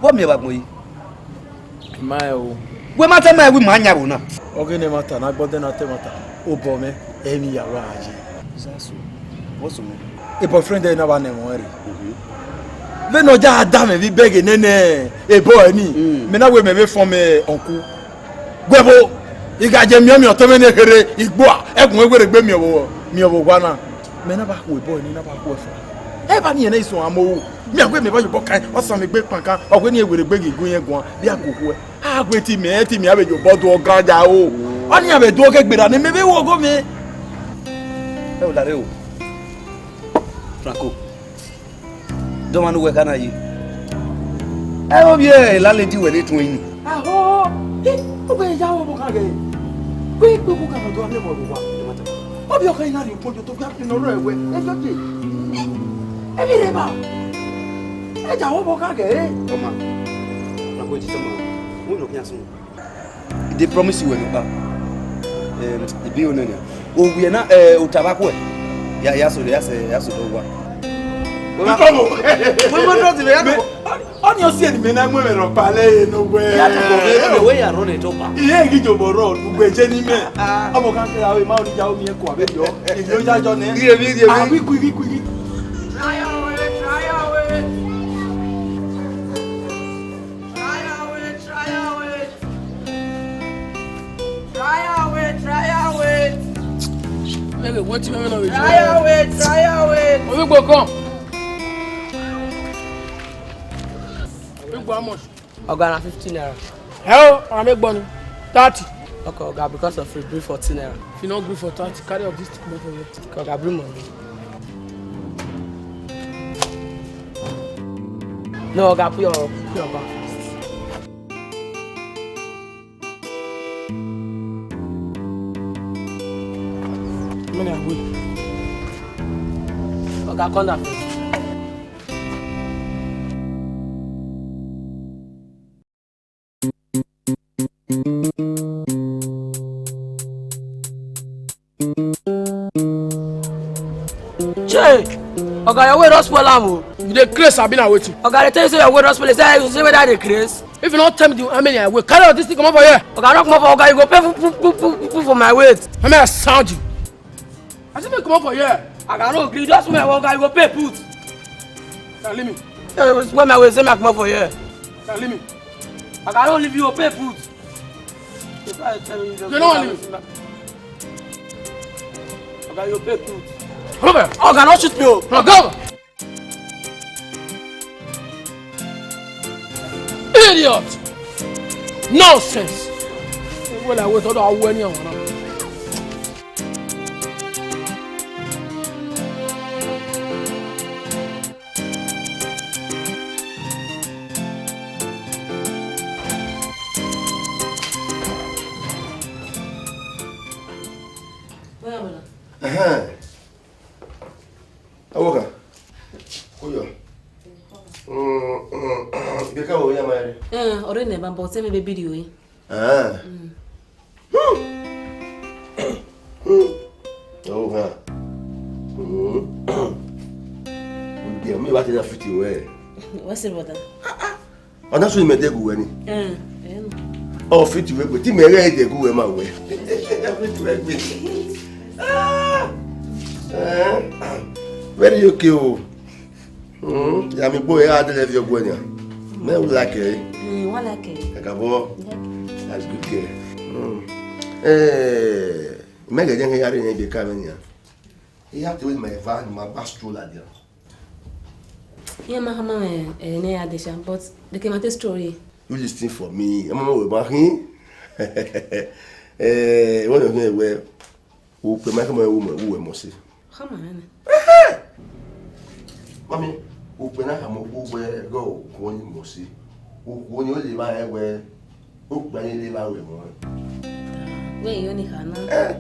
Vbọ miẹn vbe agbọn yi? I ma rẹn o. Wẹ ma te ma ẹwu ma yan vbo na. Ọghe ne ẹmwata ne agbọn dẹ na ta ẹmwata, obọ mwẹ, ẹ i vbe ya wa gha ye. Zaso, what's wrong? E boyfriend ẹre na vba nẹ ẹmwẹ ọnrẹn rre. Vbene ọ ya da mwẹ vbe ibẹghe nene, e boy ni, mẹ na wẹ mẹ vbe fọn mẹ uncle. Guẹbo, I gha je miẹn ọmiọnmwẹ ọtẹn mwẹ ne kherhe, I gbuẹ, ẹkun werriegbe miẹn vbe, miẹn vbe owa na. Mẹ na vba khu e boy ni, na vba khu ẹfua. Eva ni ẹnrẹn i suẹn amohu. Mẹ a wẹ mẹ vba ye obọ kan, ọ san mẹ egbe kpankan, ọ wẹ ne werriegbe ghi gu irẹn guan, vbe a gu khuẹ. A wẹ te imẹ, te imẹ a vbe ye obọ do ọgan ya o. Ọnii a vbe do ọghe gberra ne mẹ vbe ru ọghọ mwẹ. Ẹ o, lare o. Franco. Dọmwa ne uwẹ kha na ye. Ẹ ovbi e landlady wẹ ne tuẹn ni. Aho, eh, uwẹ ya wọ ọvbokhan ghe. Wẹ kpe uwẹ kha na do amẹ vbọ vbe owa. Ovbi ọkhan na rhie ukpọn yo to gbe apẹ ne ọ rrọọ ẹwẹ. Ẹ jọ je. Ẹ vbe rre ba. Ẹ ya wọ ọvbokhan ghe. Ọma. Franco, tama. Wẹ nọ khian sun. I dey promise you wẹ nọkpa. Em, ibi one nia. Owiẹ na, eh, ota vbe akhuẹ. Ya, ya so, ya sẹ, ya so do wa. Wẹ ma, wẹ ma trust me, ya do. Ọnii ọ si ẹre ne imẹ na mu ẹmwẹ rhọkpa lẹ ye ne owẹ. Ya do ko vbe, vbe wẹ ya rọ ne do ba. Iye ghi jobọ rọ, ugbe je ni mẹ. Ah. Ọmọ kan kẹra vbe ma ọnii ya omiẹn kua vbe yọ. Iye ya jọ nẹ. Iye mi, iye mi. Ah, quick, quick, quick, quick. Try away, try away. Try away, try away. Try away, try away. Mẹ vbe wẹ ọtẹn mwẹ na vbe try away, try away. Ovbi igbo kọn. Ovbi igbo, how much? Oga, na fifty naira. Hell, I'm a bunny. Thirty. Okay, Oga, because of free, bring forty naira. If you no gree for thirty, carry all this thing comot for here. Okay, Oga, bring money. No, Oga, put your, put your bag first. Many are we? Oga, come down first. Chey! Oga, your weight don spoil am o. You dey craze abi na wetin? Oga, I dey tell you say your weight don spoil. Is that, you say whether I dey craze? If you no tell me the, how many I weigh, carry all this thing comot for here. Oga, no comot for, Oga, you go pay put, put, put, put, put for my weight. How many I sound you? I say make you comot for here. Oga, no gree, just wait, Oga, you go pay put. Now leave me. Eh, where my weight? Say make I comot for here. Now leave me. Oga, no leave you, pay put. If I tell you, you don't leave me. Oga, you pay put. Come over. Oga, no shoot me o. Now go. Idiot! Nonsense! Wẹ la wẹ tọdọ awẹ ni ọmọ na. Ẹhẹn. Awoka. Koyọ. Mm, mm, ibe ka wo ya ma re? Eh, ọre nẹ ba bọ tẹ me be biri oyin. Ah. Mm. Hmm. Awoka. Mm. Ude mi ba te na fiti we. What's it, brother? Ọ na so imẹ dẹgu wẹ ni. Eh, eh. Ọ fiti wẹ gbe, te imẹ ghẹ dẹgu wẹ ma wẹ. Fiti wẹ gbe. Ah. Eh. Very okay o. Hmm, ya mi gbo ya de le vi ogu enia. Me u like e. Mm, wa like e. Ẹ káàbọ̀. Like. That's good girl. Hmm. Eh, me gẹ jẹ ya re yẹn bi ka me nia. He have to wait my van, my bus stroller there. Iran ma khama mwẹ, eh, ne ya dẹ sha, but they can take story. You listen for me. I'm on my way back. Eh, one of them, well, who pay my come who who must see. Khama nẹ. Mami, who pay na come who where go, who you must see. Who, who you live, I where. Okpia ni leva wẹ mọ. Wẹ yo ni khana. Eh,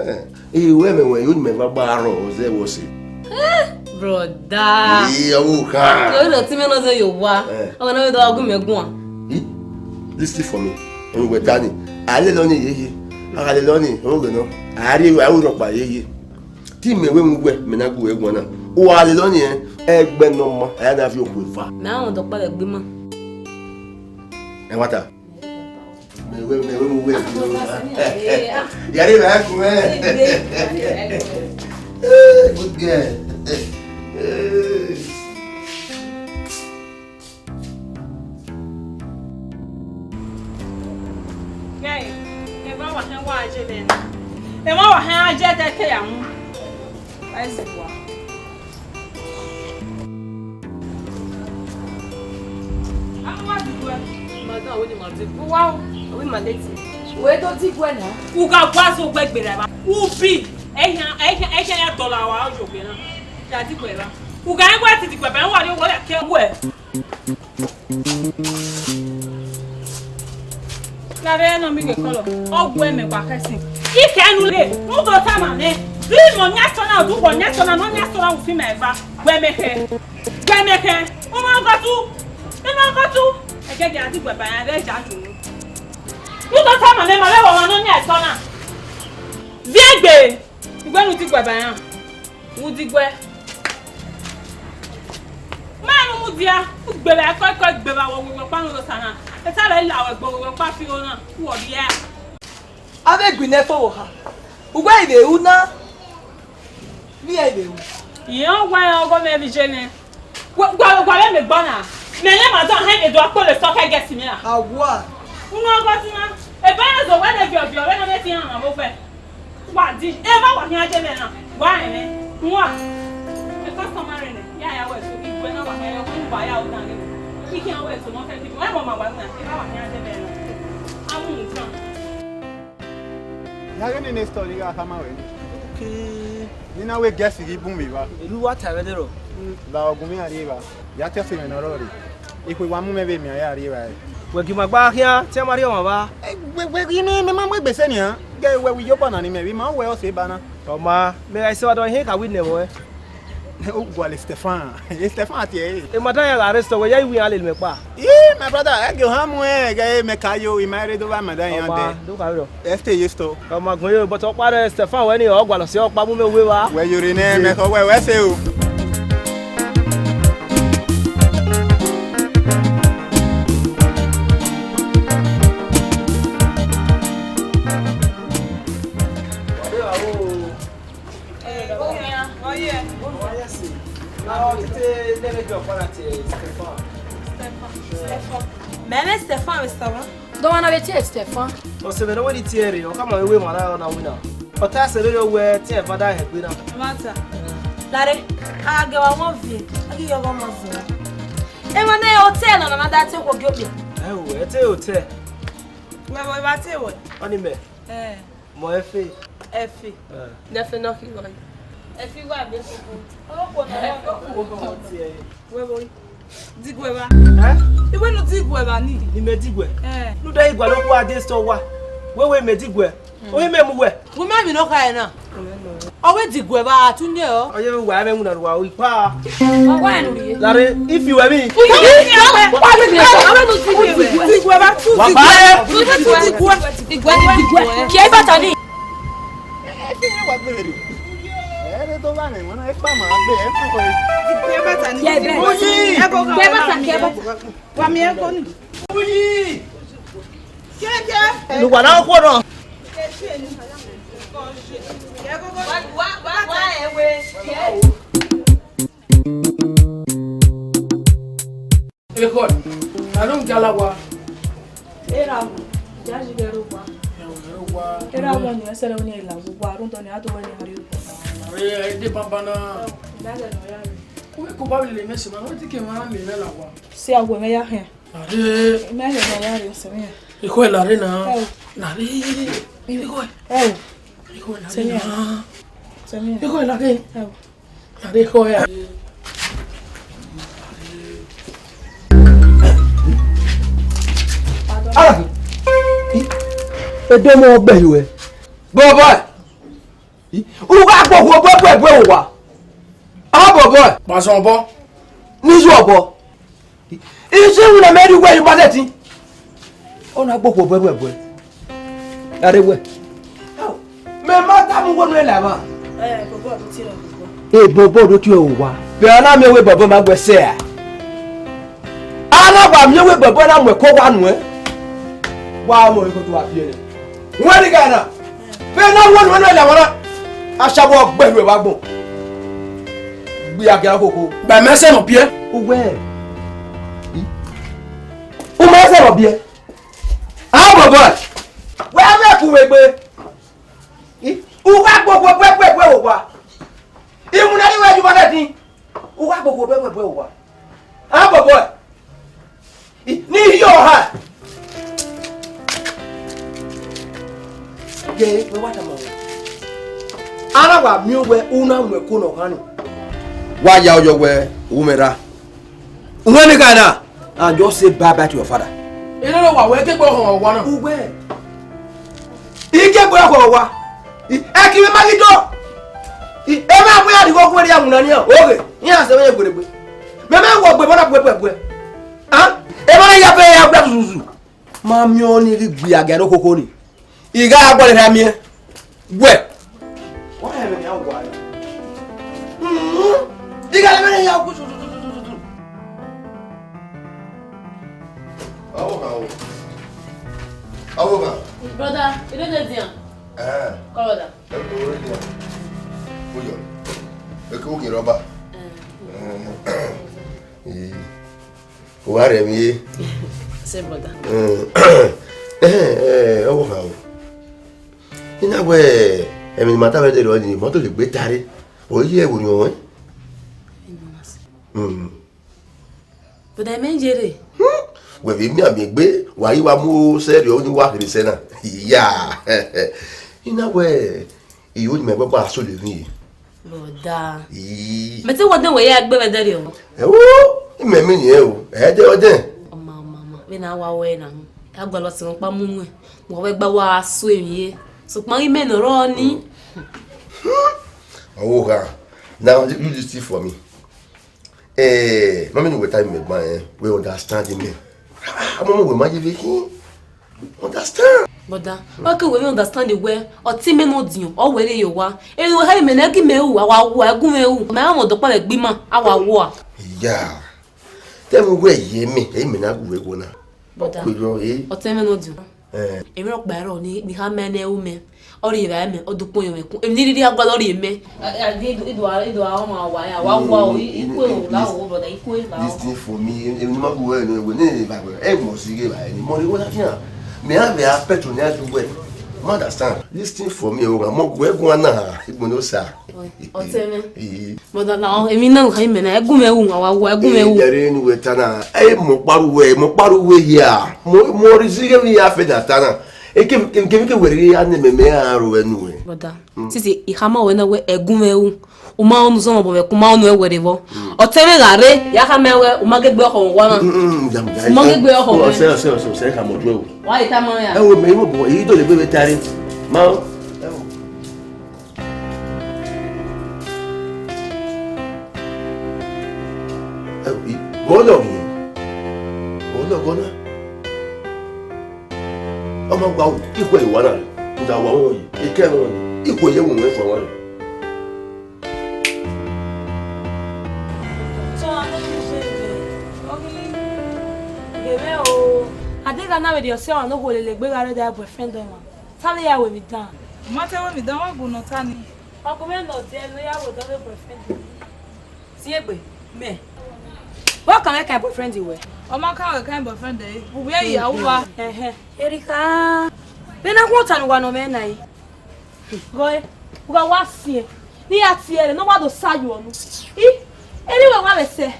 eh. Iwẹ mẹ wẹ yo ni mẹ va gba rọ ọzẹ wọ se. Eh, brother. Iye ọwọ kan. Yo lo ti mẹ nọ zẹ yo wa. Eh. Ọmọ na do gu mẹ guan. Listen for me. Ẹnu wẹ ta ni. A lè lọ ni yeye. A lè lọ ni. O gbe nọ. A rí ẹwà ẹwà rọpa yeye. Te imẹ wẹ mu wẹ, mẹ na gu wẹ guan na. Uwa lele ọnii, ẹgbẹ ne ọ ma, a ya na viọ okhuo eva. Mẹ a rẹn ọdọ ọkpa vbe ẹgbẹ ima. Ẹ wata. Wẹ, wẹ, wẹ, wẹ, wẹ. Yare ba ku mẹ. Good girl. Guy, eva wa hẹn wa je vbe na. Eva wa hẹn a je te ke ya mu. Ai zugua. Ama wa diguẹ. Madam, wẹ ne ima diguẹ. Wa o. Wẹ ima leti. Wẹ do diguẹ na. U gha gua so gbe gbe ra ba. U bi. Ehian, ehian, ehian ya dọla wa o yo gbe na. Ya diguẹ ba. U gha gua ti diguẹ ba, wa ri owa ya ke wẹ. Gha vbe nọ mi ghe kọlọ, ọ gu ẹmwẹ wa khẹsin. I kẹ nu le, u do tama mwẹ. Ri mẹ ọniẹn sọna, u du wẹ ọniẹn sọna, ne ọniẹn sọna u fi mẹ eva. Gu ẹmwẹ khẹ, gu ẹmwẹ khẹ, u ma gọtu, u ma gọtu. Ẹgẹgẹ a diguẹ ba ya vbe ja dunu. U do tama mwẹ, ma vbe wẹ ọmwa ne ọniẹn sọna. Viẹ egbe, iwẹ ne u diguẹ ba ya. Udiguẹ. Ma nu mudia, ugbevba ẹkọẹkọ, ugbevba wọ wẹ ọkpa nu osa na. Esa vbe la wẹ gbe wẹ ọkpa fi igho na, wọ rhie. Avbe egbinna ẹfo vbe oha, uwẹ i vbe ru na, vbe iran i vbe ru. Irẹn ọwa rẹn ọghọ mwẹ vbe iye nẹ. Wa, wa, wa vbe mẹ gba na. Mẹ ne ma dan hẹn vbe do akpọlọ esọ khẹ gẹsi mẹ ra. Awa. Unu ọgọ ti na. Ebe na zọ wẹ ne viọ viọ, vbe ne ọ vbe ti rhan vbe ogbẹ. Wa di, eva wa khian je vbe na, wa rẹn mwẹ, wa. E customer rẹ nẹ, ya ya wẹ so, igue na wa khian ya, wa ya o dan ghe. I khian wẹ so, nọ kẹ ki, wa mọ ma wa na, eva wa khian je vbe na. A mu mu tan. Ya ghe ne next story gha khama wẹ. Okay. Ni na wẹ guest ghi bun vbe evba. Elu wa ta vbe dero. La ọgun mi a rri evba. Ya te ọse mwẹ ne ọ rrọọ rre. Ekhue wa mu mwẹ vbe miẹn a ya rri evba ẹre. Wẹ gie ima gba khian, te a ma rhie ọmwa vba. Wẹ, wẹ, imẹ, mẹ ma mu egbe sẹ nian. Gẹ wẹ, wẹ iyobọ na ni mẹ vbe ima wẹ ọse ba na. Ọ ma, mẹ gha sẹ vbe adọ ihe ka wẹ nẹ vbọ ẹ. U gualọ Stefan. Stefan tie ẹre. E madam ya gha rre sẹ wẹ, ya i wi iran lele mẹ kpa. Ii, my brother, ẹgẹ ohan mu ẹn, ẹgẹ mẹ ka yo, ima rre do vba madam iran dẹ. Ọ ma, do ka rrọ. Ẹ te ye store. Ọ ma gbẹn yo, but ọkpa rẹ Stefan wẹ ni, ọ gualọ sẹ ọkpa mu mẹ uwu evba. Wẹ yore nẹ, mẹ khọ wẹ, wẹ sẹ o. Mẹ mwẹ Stefan vbe Stefan. Dọmwa na vbe tie Stefan. Ọse mwẹ ne ọ wẹ ne I tie ẹre, ọ khama vbe wẹ emwa na rọ na winna. Ọ ta sẹ vberriọ wẹ te ẹmwata da hẹn egbe na. Ẹmwata. Lare, a gha gie wa wọn viẹ, a ghi yọ ọghọ ọmọ zẹ. Emwa ne hotel nọ na da te okhuo gie okpia. Ẹ o, ẹ te hotel. Wẹ vbe evba te wẹ? Ọni mẹ. Ẹ. Mọ ẹfe. Ẹfe. Ẹ. Nẹfe nọ khin rọ. Ẹfe wa be koko. Ọkpọ na. Wẹ vbe. Diguẹ vba. Ẹ? Iwẹ ne u diguẹ vba ni. Ni mẹ diguẹ. Ẹ. Ne u da igua ne okhuo a de sẹ owa. Wẹ wẹ mẹ diguẹ. Ohi mẹ mu wẹ. Wẹ ma emwi ne ọ kha ẹre na. Ọ wẹ diguẹ vba, a tu nẹ ọ. Ọ ye vbe wa ẹmwẹ iwinna rua ikpa. Wa wa ẹnu rhie. Lare, ifi wẹ mi. Diguẹ vba, tu diguẹ. Wa ba ẹ. Tu diguẹ. Diguẹ, diguẹ. Kẹ ibata ni. Ẹ ti yẹn wa gbẹrẹ. Ẹ rẹ do wa nẹ, wọn ẹ pa ma gbẹ, ẹ pa kọ. Kẹ ibata ni. Oyi. Kẹ ibata, kẹ ibata. Wa mi ẹ kọ ni. Oyi. Lugba na khuọ nọ. Ekhọe, a ru gala wa. Erha, ja ji ghe ro wa. Erha wa ni ẹsẹ rẹ ni la wa rhunmwuda ni a do wẹ ni a rri obọ. Are ede baba na. Ida ghe nọ ya re. Ku ko ba lele mẹ se ma, wẹ ti ke ma lele la wa. Si a wẹ mẹ ya hẹn. Lare. Mẹ lele ya re se mẹ. Ikho lare na. Ẹ o. Lare. Ikho. Ẹ o. Ikho lare na. Se mẹ. Ikho lare. Ẹ o. Lare ikho ya. Ah! Edo mo gbe yo e. Bobo. U gha gbe okhuo bẹbẹbẹ owa. A bọbọ. Kpasan obọ. Ni yu obọ. Isi iwinna mẹ rhie uwẹ ye uba sẹtin. Ọ na gbe okhuo bẹbẹbẹ. Lare wẹ. Mẹ ma tama uwẹ ne u la emwa. Ẹ, bọbọ do tie ẹre owa. Vbe a na miẹn wẹ bọbọ ma gbe sẹ a? A na wa miẹn wẹ bọbọ na mu ẹko owa nuẹn. Wa mọ eko to wa biẹ nẹ. Wẹ ni ga na. Vbe na wọ nuẹ ya wana. Ashawo gbẹhu ẹvba agbọn. Gbe a gia khokho. Ba mẹ sẹ nọ biẹ. Uwẹ. U ma sẹ nọ biẹ. A bọbọ. Wẹ mẹ ku wegbe. U wa gbogbo bẹbẹbẹ owa. Iwunna ni wẹ ju ma na din. U wa gbogbo bẹbẹbẹ owa. A bọbọ. Ni hi ọha. Gẹ wẹ wa tama wẹ. A na wa miẹn wẹ u na mu ẹko ne ọ ghan ni. Wa ya yọ wẹ u mwẹ ra. Uwẹ ni gha na, and just say bye bye to your father. Ẹ na wa wẹ ke gbe ọhọ wa na. Uwẹ. I ke gbe ọhọ wa. I, ẹ kiri ma ghi do. I, ẹ ma wẹ a di gho gbe ya mu na ni. Oge, iran se wẹ gbe gbe. Mẹ mẹ wọ gbe bọna gbe gbe gbe. Ah? Ẹ ma ya fe ya gbe zuzu. Ma miẹn ọnii ghi gbe a gia ne okhokho ni. I gha gualọ erha miẹn. Wẹ. Wa hẹ ẹmwẹ ne a wa ya. Mm. I gha lẹ ẹmwẹ ne a ya gu tutututu. Awo kan o. Awo kan. Brother, you don't dey there. Eh. Come, brother. Ẹ kò rí dia. Ó yọ. Ẹ kò kì í rọ́bà. Eh. Eh. Wa rẹ mi ye. Say, brother. Eh, eh, ọwọ ha o. Ina wẹ, ẹmwẹ ne ima ta vbe dẹrẹ ọnii, mọto lè gbe tare. O ye ẹvbo ni ọnrẹn. Mm. But I mean, Jerry. Wẹ vbe miẹn amẹ egbe, wa ghi wa mu sẹrriọ ni wa kherhe sẹ na. Iya. Ina wẹ, iyo ni mẹ gbẹgbẹ a solo emwi ye. Brother. Ii. Mẹ te wa dẹn wẹ ya gbe vbe ẹdẹrriọ. Ẹ wo, imẹ mi ni ẹ o, ẹ dẹ ọdẹn. Ọma, ọma, ọma. Vbene a wa wẹ na, a gualọ sẹ ọkpa mu nuẹn. Wa vbe gba wa so emwi ye. Sokpan imẹ ne ọ rrọọ ni. Ọvbokhan, now you listen for me. Eh, ma mẹ ne uwẹ ta imẹ gban rẹn, wẹ understand imẹ. Ah, ọmọ wẹ ma ye vbe khin. Understand? Brother, wa ke wẹ vbe understand wẹ, ọtẹn mwẹ ne ọ diọn, ọ wẹ rre ye owa. Ero ha imẹ ne ẹ gi mẹ ru, a wa wu, ẹ gu mwẹ ru. Mẹ a mwẹ ọdọkpa vbe ẹgbẹ ima, a wa wu a. Iya. Tell me where ye me, ẹ imẹ na gu wẹ wọ na. Brother, ọtẹn mwẹ ne ọ diọn. Eh. Emwi rhọkpa ẹre ni, ni ha mẹ ne ẹ ru mẹ. Ọ rhie evbare mẹ, ọ do ukpọn yọ mwẹ kun. Emwi ni rhirhi a gualọ rhie mẹ. Ido, ido, ido a ọmọ wa ya, wa wa o, ikue o, la o, brother, ikue la o. Listen for me, emwi ne ma gu wẹ ne wẹ ne ba wẹ. Ẹ mọ si ghe ba ni. Mo ni wo na fian. Me have a pet on ya du wẹ. Ma understand. Listen for me, o ga mo gu ẹ guan na, igbo no sa. Ọtẹn mwẹ. Brother, na emwi na ha mẹ na, ẹ gu mwẹ ru, a wa wa, ẹ gu mwẹ ru. Ẹ yare ni wẹ ta na, ẹ mọ kparu wẹ, mọ kparu wẹ ya. Mo, mo ri si ghe ni ya fe da ta na. Eke, eke, eke wẹ rhirhi ya ne mẹ, mẹ a ro ẹnu wẹ. Brother, since I khama wẹ na wẹ ẹ gu mwẹ ru, u ma ọnu zọmọ bọ vbe ku ma ọnu ẹwẹrẹ vbọ. Ọtẹn mwẹ gha rre, ya khama wẹ, u ma ghe gbe ọkhọ wa na. U ma ghe gbe ọkhọ wẹ. Ọsẹ, ọsẹ, ọsẹ, ọsẹ, khama ọdọ ẹ o. Wa yi ta ma ya. Ẹ wo, mẹ, ẹ wo, bọ, èyí tó lè gbé mi tari. Ma o. Ẹ wo. Ẹ wo, i, bọ lọ ghi. Bọ lọ gọ na. Ọmọ wa o, ikhuẹ yi wa na rẹ. Uda wa wọn yi. Ikẹ wọn yi. Ikhuẹ ye wọn fọ wọn rẹ. Adeghẹ na vbe rhie ọse ọmwa ne okhuo lele egbe gha rre da boyfriend ọmwa. Tale ya wẹ emwi dan. Ma te wẹ emwi dan, wa gu ne ọ ta ni. Ọgumwẹ nọ diẹ ne ya wẹ odọ vbe boyfriend. Siẹn egbe, mẹ. Vbọ kan mwẹ kan boyfriend wẹ? Ọ ma kan wẹ kan boyfriend ẹre, u vbe ya uwa. Ẹhẹn. Erika, vbe na gun ota ne uwa nọ mwẹ na yi. Gọe, u gha wa siẹn, ne I ya tie ẹre, ne ọ wa do sa ye ọnu. I, erha wẹ wa vbe sẹ,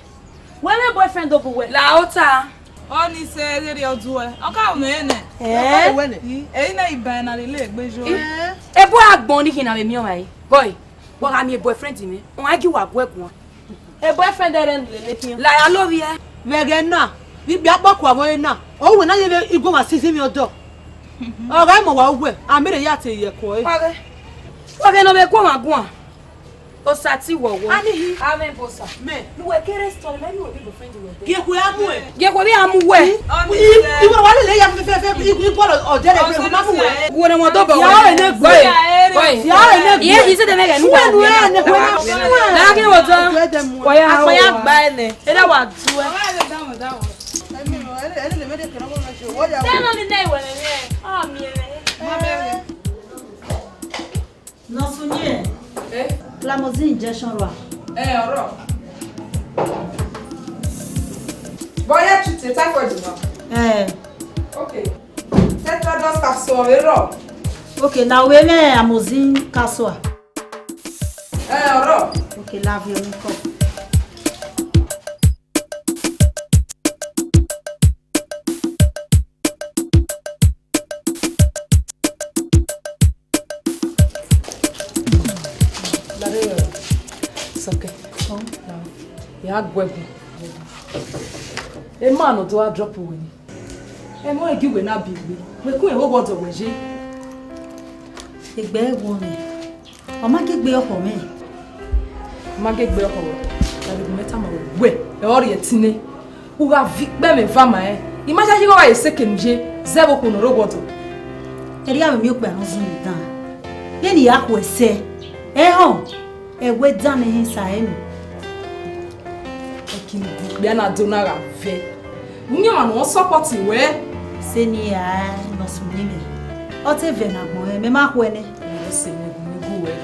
wẹ mwẹ boyfriend do bu wẹ. La ota. Ọ ni sẹ ghe rrie ọduẹ, ọ ka ru nẹ nẹ. Ẹn? I, ẹre na iban na lele egbe yo. I, ebo agbọn ni khin na vbe miẹn ọmwa yi. Gọe, wa gha miẹn boyfriend mwẹ, ọ gha gie uwa guẹ guan. E boyfriend ẹre lele khian. La ya lovbiẹ. Vbe ẹghẹ na, vbe ikpia kpọkua vbe ọre na, ọ wẹ na ye vbe igue ọmwa sisi emwi ọdọ. Ọ gha mọ wa uwẹ, a miẹn ya te ye ẹko ẹre. Wa ghe, wa ghe ne ọ vbe gu ọmwa guan. Osa ti wọwọ. Anihi. Amẹ bosa. Mẹ. Ne uwẹ kere story, mẹ ne uwẹ vbe boyfriend wẹ. Gie khuẹ a mu ẹ. Gie khuẹ vbe a mu wẹ. Iwẹ wa lele ya fẹfẹfẹ, igbọrọ ọdẹrẹ vbe ma mu wẹ. Wo ne mo do bọ wẹ. Ya re ne gbe. Ya re ne gbe. Iye yi se de mẹ gẹ nu wa. Suwẹ nu ẹ ne khuẹ na. Na ki wo do. Wa ya. Akpa ya gba ẹ nẹ. Ẹ da wa du ẹ. Tell me the name when I hear. Ọ zẹ injection rua. Ẹ, ọrọ. Vbe ọ ya treat typhoid na? Ẹ. Okay. Tetanus capsule vbe rrọọ? Okay, na wẹ mwẹ amoxicillin capsule. Ẹ, ọrọ. Okay, love you, Nico. Lare, Sọkẹ. Ọ? Ya gu ẹbu. Emwa ne ọ do gha drop uwẹ ni. Ẹmwẹ ọnrẹn gie uwẹ na biẹ egbe. Wẹ kun ẹvbo ọghe ọdọ wẹ ye. Egbe ẹvbo mwẹ. Ọ ma gie egbe ọkhọ mwẹ. Ọ ma gie egbe ọkhọ ruẹ. Lare, gu mwẹ tama ruẹ wẹ, ẹ ọ rhie ẹtin nẹ. U gha viọ ikpẹmwẹ eva ma rẹn, I ma yayi ighe ọ gha ye sẹ eke ne u ye zẹ vbe okhuo ne ọ rre owa ọdọ. Erriọ avbe miẹn okpia ne ọ zẹ unu dan, vbene I ya khu ẹsẹ, ẹ họn, ẹwẹ dan ne I sa ẹre nọ. Ẹki ne okpia na do na gha vẹ, uyinmwẹ ọmwa ne ọ support wẹ. Sẹ ne I ra nọ sẹ uyinmwẹ, ọ te vẹ ne agbọn mwẹ, mẹ ma khuẹ nẹ. Ọ sẹ mwẹ gu mwẹ gu wẹ.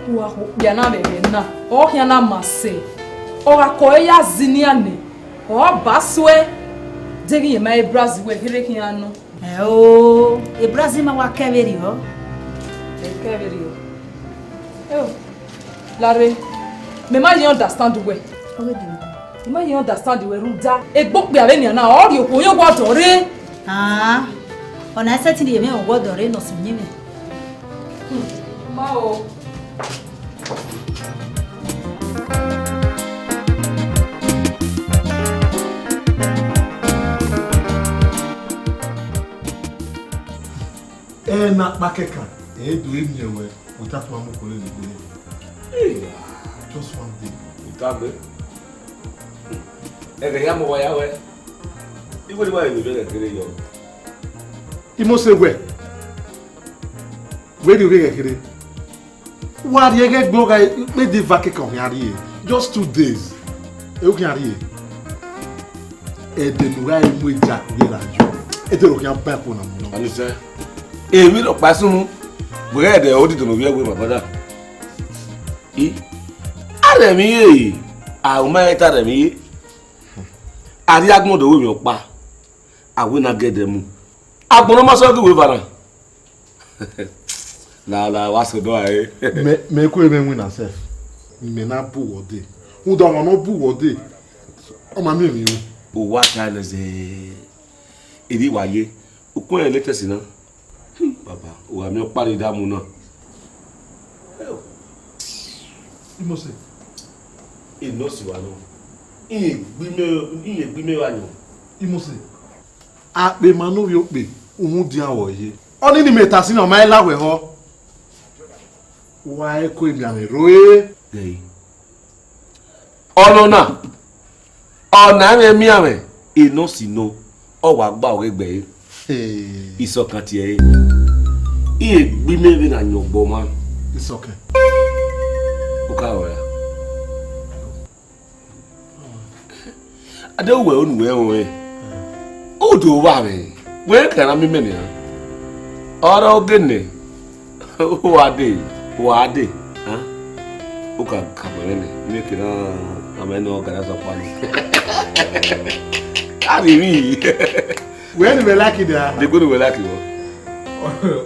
U gha khu okpia na vbe ẹghẹ na, ọ khian na ma sẹ, ọ gha kọ ẹre ya zẹ inian nẹ, ọ ba suẹ, deghẹ irẹn ma re brazi wẹ kherhe khian nọ. Ẹo, e brazi ma wa kẹ vberriọ. Ẹ kẹ vberriọ. Ẹo, Lare, mẹ ma ye understand wẹ. Ọ ghi dee. I ma ye understand wẹ rhunmwuda egbe okpia vbenian na, ọ rhie okhuo ye owa ọdọ rre. Ah, ọna i sẹtin rhie mwẹ owa ọdọ rre ne ọ sẹ uyinmwẹ. Hmm, ma o. Ẹ na kpa kẹkan, ẹ do miẹn wẹ, u ta tuma mu kole ne egbe. Hey, just one day. U ta gbe. Ẹghẹ ya mu wa ya wẹ. Iwe ni wa ye vbe ẹghẹ kere yọ. I mose wẹ, wẹ rhie ovbi ẹghẹ kherhe. Wa rhie ẹghẹ gbe ọgha kpẹdẹ eva kẹkan ọ khian rhie. Just two days. Ẹ u khian rhie. Ẹdẹ ne u gha mu eja vbe ra yọ. Ẹdẹ ne ọ khian ba ẹko na mu nọ. Ọnise, emwi rhọkpa sunu, wẹ ghẹ ẹdẹ odidẹn ne ovbi ẹvbo ma brother. I, a rẹ emwi ye, a u ma ta rẹ emwi ye. A rhie agbọn do wẹ emwi ọkpa, a wẹ ne a gẹ ẹdẹ mu. Agbọn ne ọ ma sẹ ghi wẹ eva na. La, la, wa sẹ odọ ẹre. Mẹ, mẹ ku emwi winna sef. Mẹ na bu wẹ ọdẹ. Rhunmwuda ọmwa ne ọ bu wẹ ọdẹ, ọ ma miẹn emwi ru. Uwa ta ẹlẹzẹ. Erriọ wa ye. Ukun ẹre latest na. Baba, u gha miẹn ọkpa rre damu na. Imose. Enọ si wa nọ. Iye gbe imẹ, iye gbe imẹ wa yọ. Imose. Akpema ne ovbi okpia, uhunmwu dian vbe ọ ye. Ọnii ne imẹ ta sin na, ọ ma i la wẹ họ. Wa ẹko emianmwẹ rre. Ẹi. Ọnọna, ọna mwẹ mianmwẹ, enọ si nọ, ọ wa gba ọghe gbe ẹre. Hey. Isọkan tie ẹre. Iye gbe imẹ vbe na yan ọgbọ ọmwa. Isọkan. U ka rọ ra. Ade uwẹ unu wẹ rẹn. U do vba mwẹ. Wẹ kara mi mẹ nian. Ọrọ gene. Wa de, wa de. Ha? U ka ka mwẹ nẹ. Mi ke na, a mẹ no gara sa pa ni. Ari mi. Wẹ ni wẹ like da? De gbọdọ wẹ like wọ.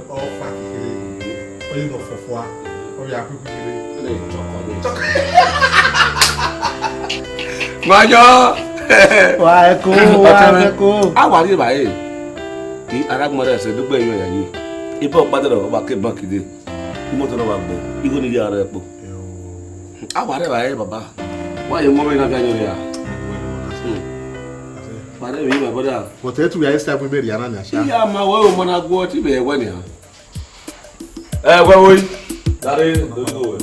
Ọ fa kekere. Ọ ye nọ fọfua. Ọ ya ku kekere. Lẹ chọkọ lẹ. Manyọ. Wa ẹko, wa ẹko. A wa rhie ba e. Ki ara gbọmọ rẹ sẹ dugbe yọ ya yi. Ibọ kpadẹ rẹ ọba ke bank de. Imoto na wa gbe. Igho ni ya rẹ kpo. A wa rhie ba e baba. Wa ye mọ vbe na ga yọ ya. Wa rhie ba e baba. But etu ya isa bu meri ana na sha. Iya ma wẹ o mana guọ ti bẹ wẹ nia. Ẹ, wẹ wo yi. Dare, do you know wẹ?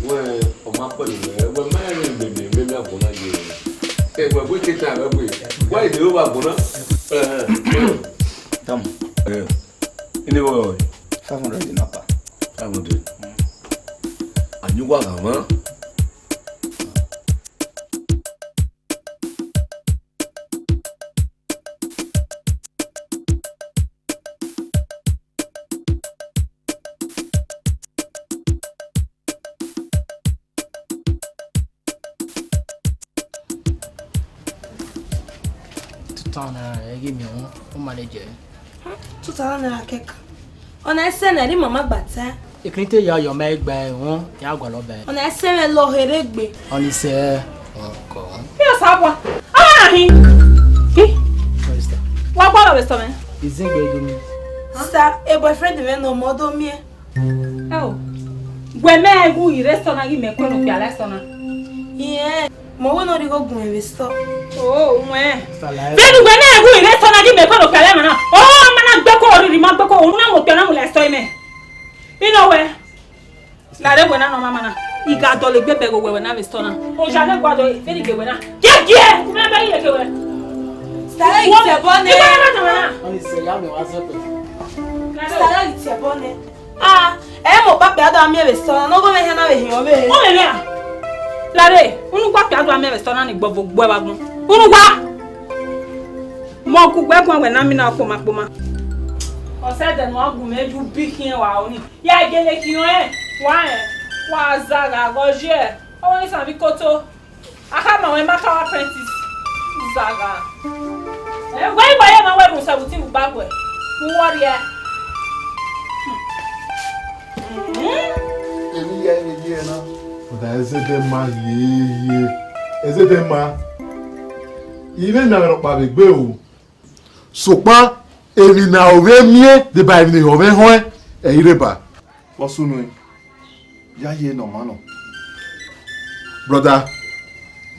Wẹ, ọ ma pẹ ni wẹ, wẹ ma rẹ mẹ, mẹ, mẹ, mẹ agbọn na ye. Ẹ, wẹ, wẹ ke ta, wẹ, wẹ. Why you dey over agbọn na? Ẹ, ẹ. Tama. Ẹ. Ini wẹ, wẹ. Five hundred in apa. Five hundred. Anyi wa gha ma. Two thousand naira, ẹ ghi miẹn wọn, u manage ẹre. Two thousand naira kẹkan. Ọna ẹsẹ ne ẹre mama gba ta. Ekirite ya yọ mẹ gba ẹwọn, ya gualọ bẹ. Ọna ẹsẹ mwẹ lọ here gbe. Ọna isẹ ọkọ. Mi ò sá bọ̀. Ah, hi. Hi. Wa gbọ́dọ̀ bẹ sọ mẹ. Izin gbe do mi. Sir, e boyfriend mwẹ nọ mọ do miẹn. Ẹ o. Wẹ mẹ gu ire sọ na ghi mẹ kue no kpia lẹ sọ na. Iẹn, mọ wẹ ne ọ rhie igho gun mwẹ vbe sọ. O, wẹ. Vbene wẹ mẹ gu ire sọ na ghi mẹ kue no kpia lẹ ma na. O, ma na gbe ko oriri ma gbe ko, unu na mo kpia na mu lẹ sọ imẹ. Ino wẹ. Lare wẹ na nọ mama na. I gha dọlegbe bẹghe wẹ wẹ na vbe sọ na. Oja ne gua dọ vbene I ghe wẹ na. Gie gie, u na bẹ ye ke wẹ. Sir, I tẹ bọ nẹ. I gha na nọ na. Ọni sẹ ya mẹ wa zẹ pẹ. Sir, I tẹ bọ nẹ. Ah, ẹ mọ papa do miẹn vbe sọ na, nọghọ mwẹ hia na vbe hin ọvbe. Ọ mẹ mẹ a. Lare, unu gua pia do miẹn vbe sọ na ni gbọvo gbọ ẹvba gbọn. Unu gua. Mọ gu gbẹ guan wẹ na mina kpoma kpoma. Ọ sẹ dẹ ne ọ gu mẹ ju bi khian wa oni. Ya gele khian ẹ, wa ẹ, wa zagha ghe ọ ye, ọ wẹ isan vbe ikoto. A kha ma wẹ ma kha wa apprentice. Zagha. Ẹ, wẹ igba ye ma wẹ mu seventeen vbe ugba guẹ. Mu wọ rriẹ. Hmm. Emwi hia, emwi hia na. But ẹzẹdẹ ma ye, ye. Ẹzẹdẹ ma. I vbe miẹn avbe rhọkpa vbe egbe o. Sokpan emwi ne a ho vbe miẹn deba emwi ne ehọ mwẹ họẹn, ẹ i rre ba. Vbọ sunu ẹn? Ya ye ne ọ ma nọ. Brother,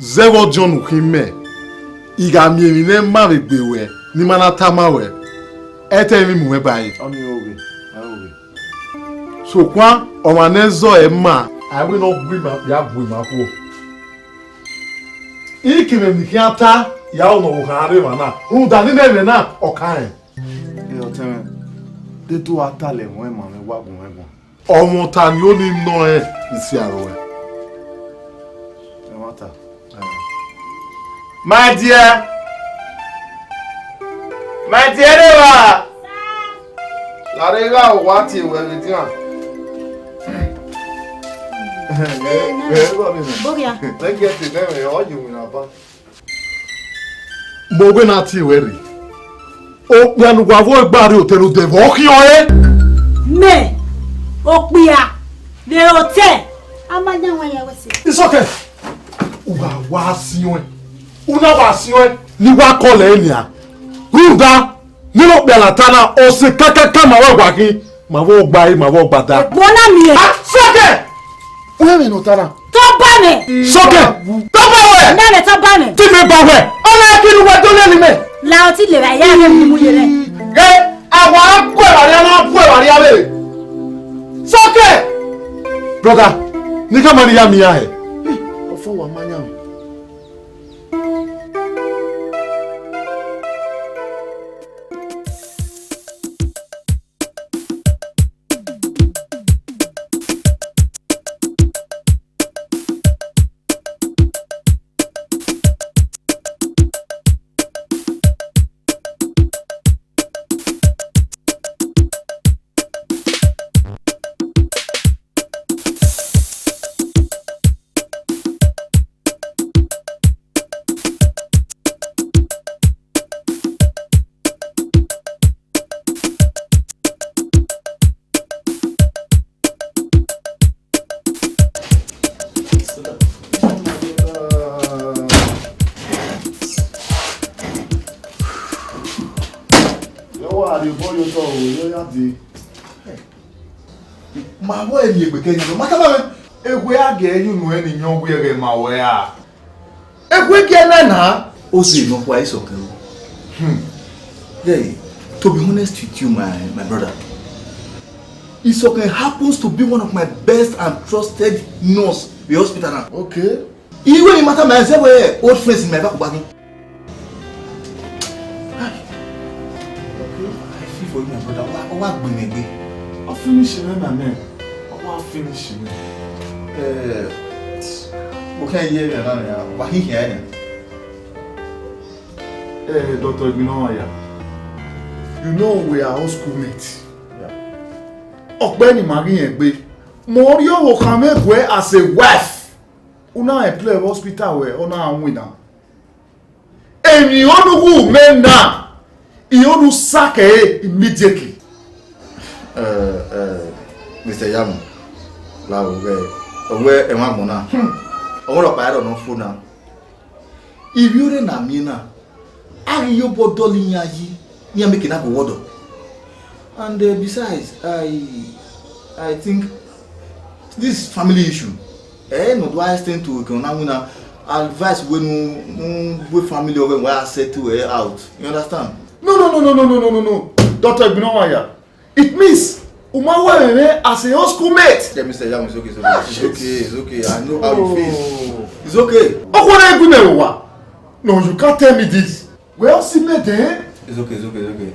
zẹ vbe ọdiọn ne u khin mẹ, I gha miẹn emwi ne ẹ ma vbe gbe ruẹ, ne I ma na tama ruẹ, ẹ i te emwi mu mwẹ ba ẹre. Ọnii ọghe, ọghe. Sokpan ọmwa ne ẹ zẹ ọe ma, a i wẹ ne ọ gu ima, ya gu ima khuo. I kevbe emwi ne I khian ta, ya ru ne ọvbokhan rre emwa na, rhunmwuda ne I mwẹ ẹmwẹ na, ọ kan rẹn. Ẹ, ọtẹn mwẹ, de te u a talẹ ẹmwẹ ma mwẹ wa gu mwẹ guan. Ọmwata ni oni nọ rẹn, I si aro ruẹ. Ẹmwata. My dear, my dear, Eva. Lare gha wa tie wẹ vbe dian. Bogia. Let's get it, then we all you win our bank. Mẹ wẹ na tie wẹ rre. Okpia ne uwa vbe gba rre otọ ne odẹ vbe ọ khian ọre. Mẹ, okpia, vbe otọ. A ma yan wẹ yan wẹ se. Isọkẹ, uwa wa siẹn. Una wa siẹn. Ni wa kọlẹ nian. Rhunmwuda, ne okpia na ta na, ọse kakaka ma wẹ wa khin. Ma vbe gba ẹre, ma vbe gba da. Ẹbọ na miẹn. Ah, sọkẹ! Wẹ vbe nọ ta na? Tọ ba mẹ. Sọkẹ! Tọ ba wẹ! Nene tọ ba mẹ. Te mẹ ba wẹ. Ọna ki ne uwa do lele mẹ. La ọtí lè ra ya rẹ mu ye rẹ. Ẹ, àwa gbọ́ ẹ̀wà rí, a máa gbọ́ ẹ̀wà rí abẹ́. Sọkẹ! Brother, ne I khama ne I ya miẹn iran hẹ. Ọfọ wa ma yan. Yọ wa rhie obọ ye otọ o, yọ ya dee. Ma wẹ eni egbe kẹ yan nọ, ma tama mwẹ. Ewe a gẹ ye unu ẹni yan wẹ ẹghẹ ma wẹ a. Ewe gie na na. O se nọ kua Isọkẹ o. Hmm. Hey, to be honest with you, my, my brother, Isọkẹ happens to be one of my best and trusted nurse in the hospital now. Okay. Iwe ni mata ma ẹzẹ wẹ old friends in my back back. I feel for you, my brother. Wa, wa gbẹmẹgbe. Ọ finish me, my man. Ọ wa finish me. Eh, mo kàn yẹ ẹ náà nìyà. Wa hi hìa ẹ. Eh, Doctor Igbinọmọ ya. You know we are all schoolmates. Yeah. Ọgbẹni ma ghi yẹn gbe. Mo ri ọvbokhan mwẹ guẹ as a wife. Una employ hospital wẹ, ọ na winna. Emwi I onu wu mẹ na, I onu sack ẹre immediately. Eh, eh, Mister Yamu, la o ghe, ọwẹ ẹmwẹ agbọn na. Ọmwa rhọkpa ẹre ọ nọ fo na. Ivbi ore na miẹn na, a ghi ye obọ dọlọ iran yi, iran make na gu wọdọ. And, uh, besides, I, I think this family issue, eh, no do I extend to Ekena na wina advice we nu, nu we family of them, we settle it out. You understand? No, no, no, no, no, no, no, no, no. Doctor Igbinowaya, it means u ma wẹ mwẹ as a old schoolmate. Tell Mister Young, it's okay, it's okay. It's okay, it's okay. I know how you feel. Oh. It's okay. Ọkọ na egbe mẹ wa. No, you can't tell me this. Wẹ ọ si mẹ dẹn? It's okay, it's okay, it's okay.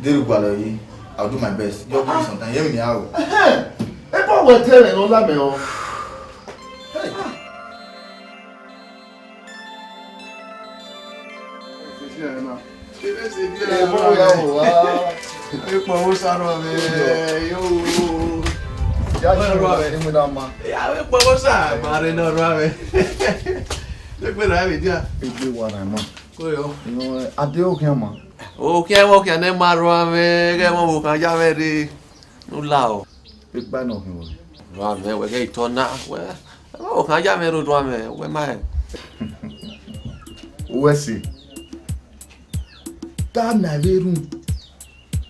Deru gualọ yi. I'll do my best. Just give me some time. Hear me out. Ẹhẹn. Ebe wẹ te rẹ nọ la mẹ o. Hey. Ebo ya wò wá. Ipò owó sáré ọmọ ẹ yóò. Ya ṣe ọmọ ẹ mú náà ma. Ìyàwó ipò owó sáré ọmọ rẹ náà rọ rẹ. Ló pé rà mí díà. Egbe wa na ma. Kó yọ. Ìyẹn adé òkè àmọ́. Òkè ẹ̀wọ̀n òkè àná ẹ máa rọ àmì, kẹ́ ẹ mọ̀ wò kàn já mẹ́ rè. Nu la o. Pípa náà hin wẹ̀. Rọ àmì wẹ̀ kẹ́ ìtọ́ na wẹ̀. Ẹ mọ̀ wò kàn já mẹ́ rè rọ àmì wẹ̀ máa ẹ̀. Wẹ̀ sì. Ta na vbe run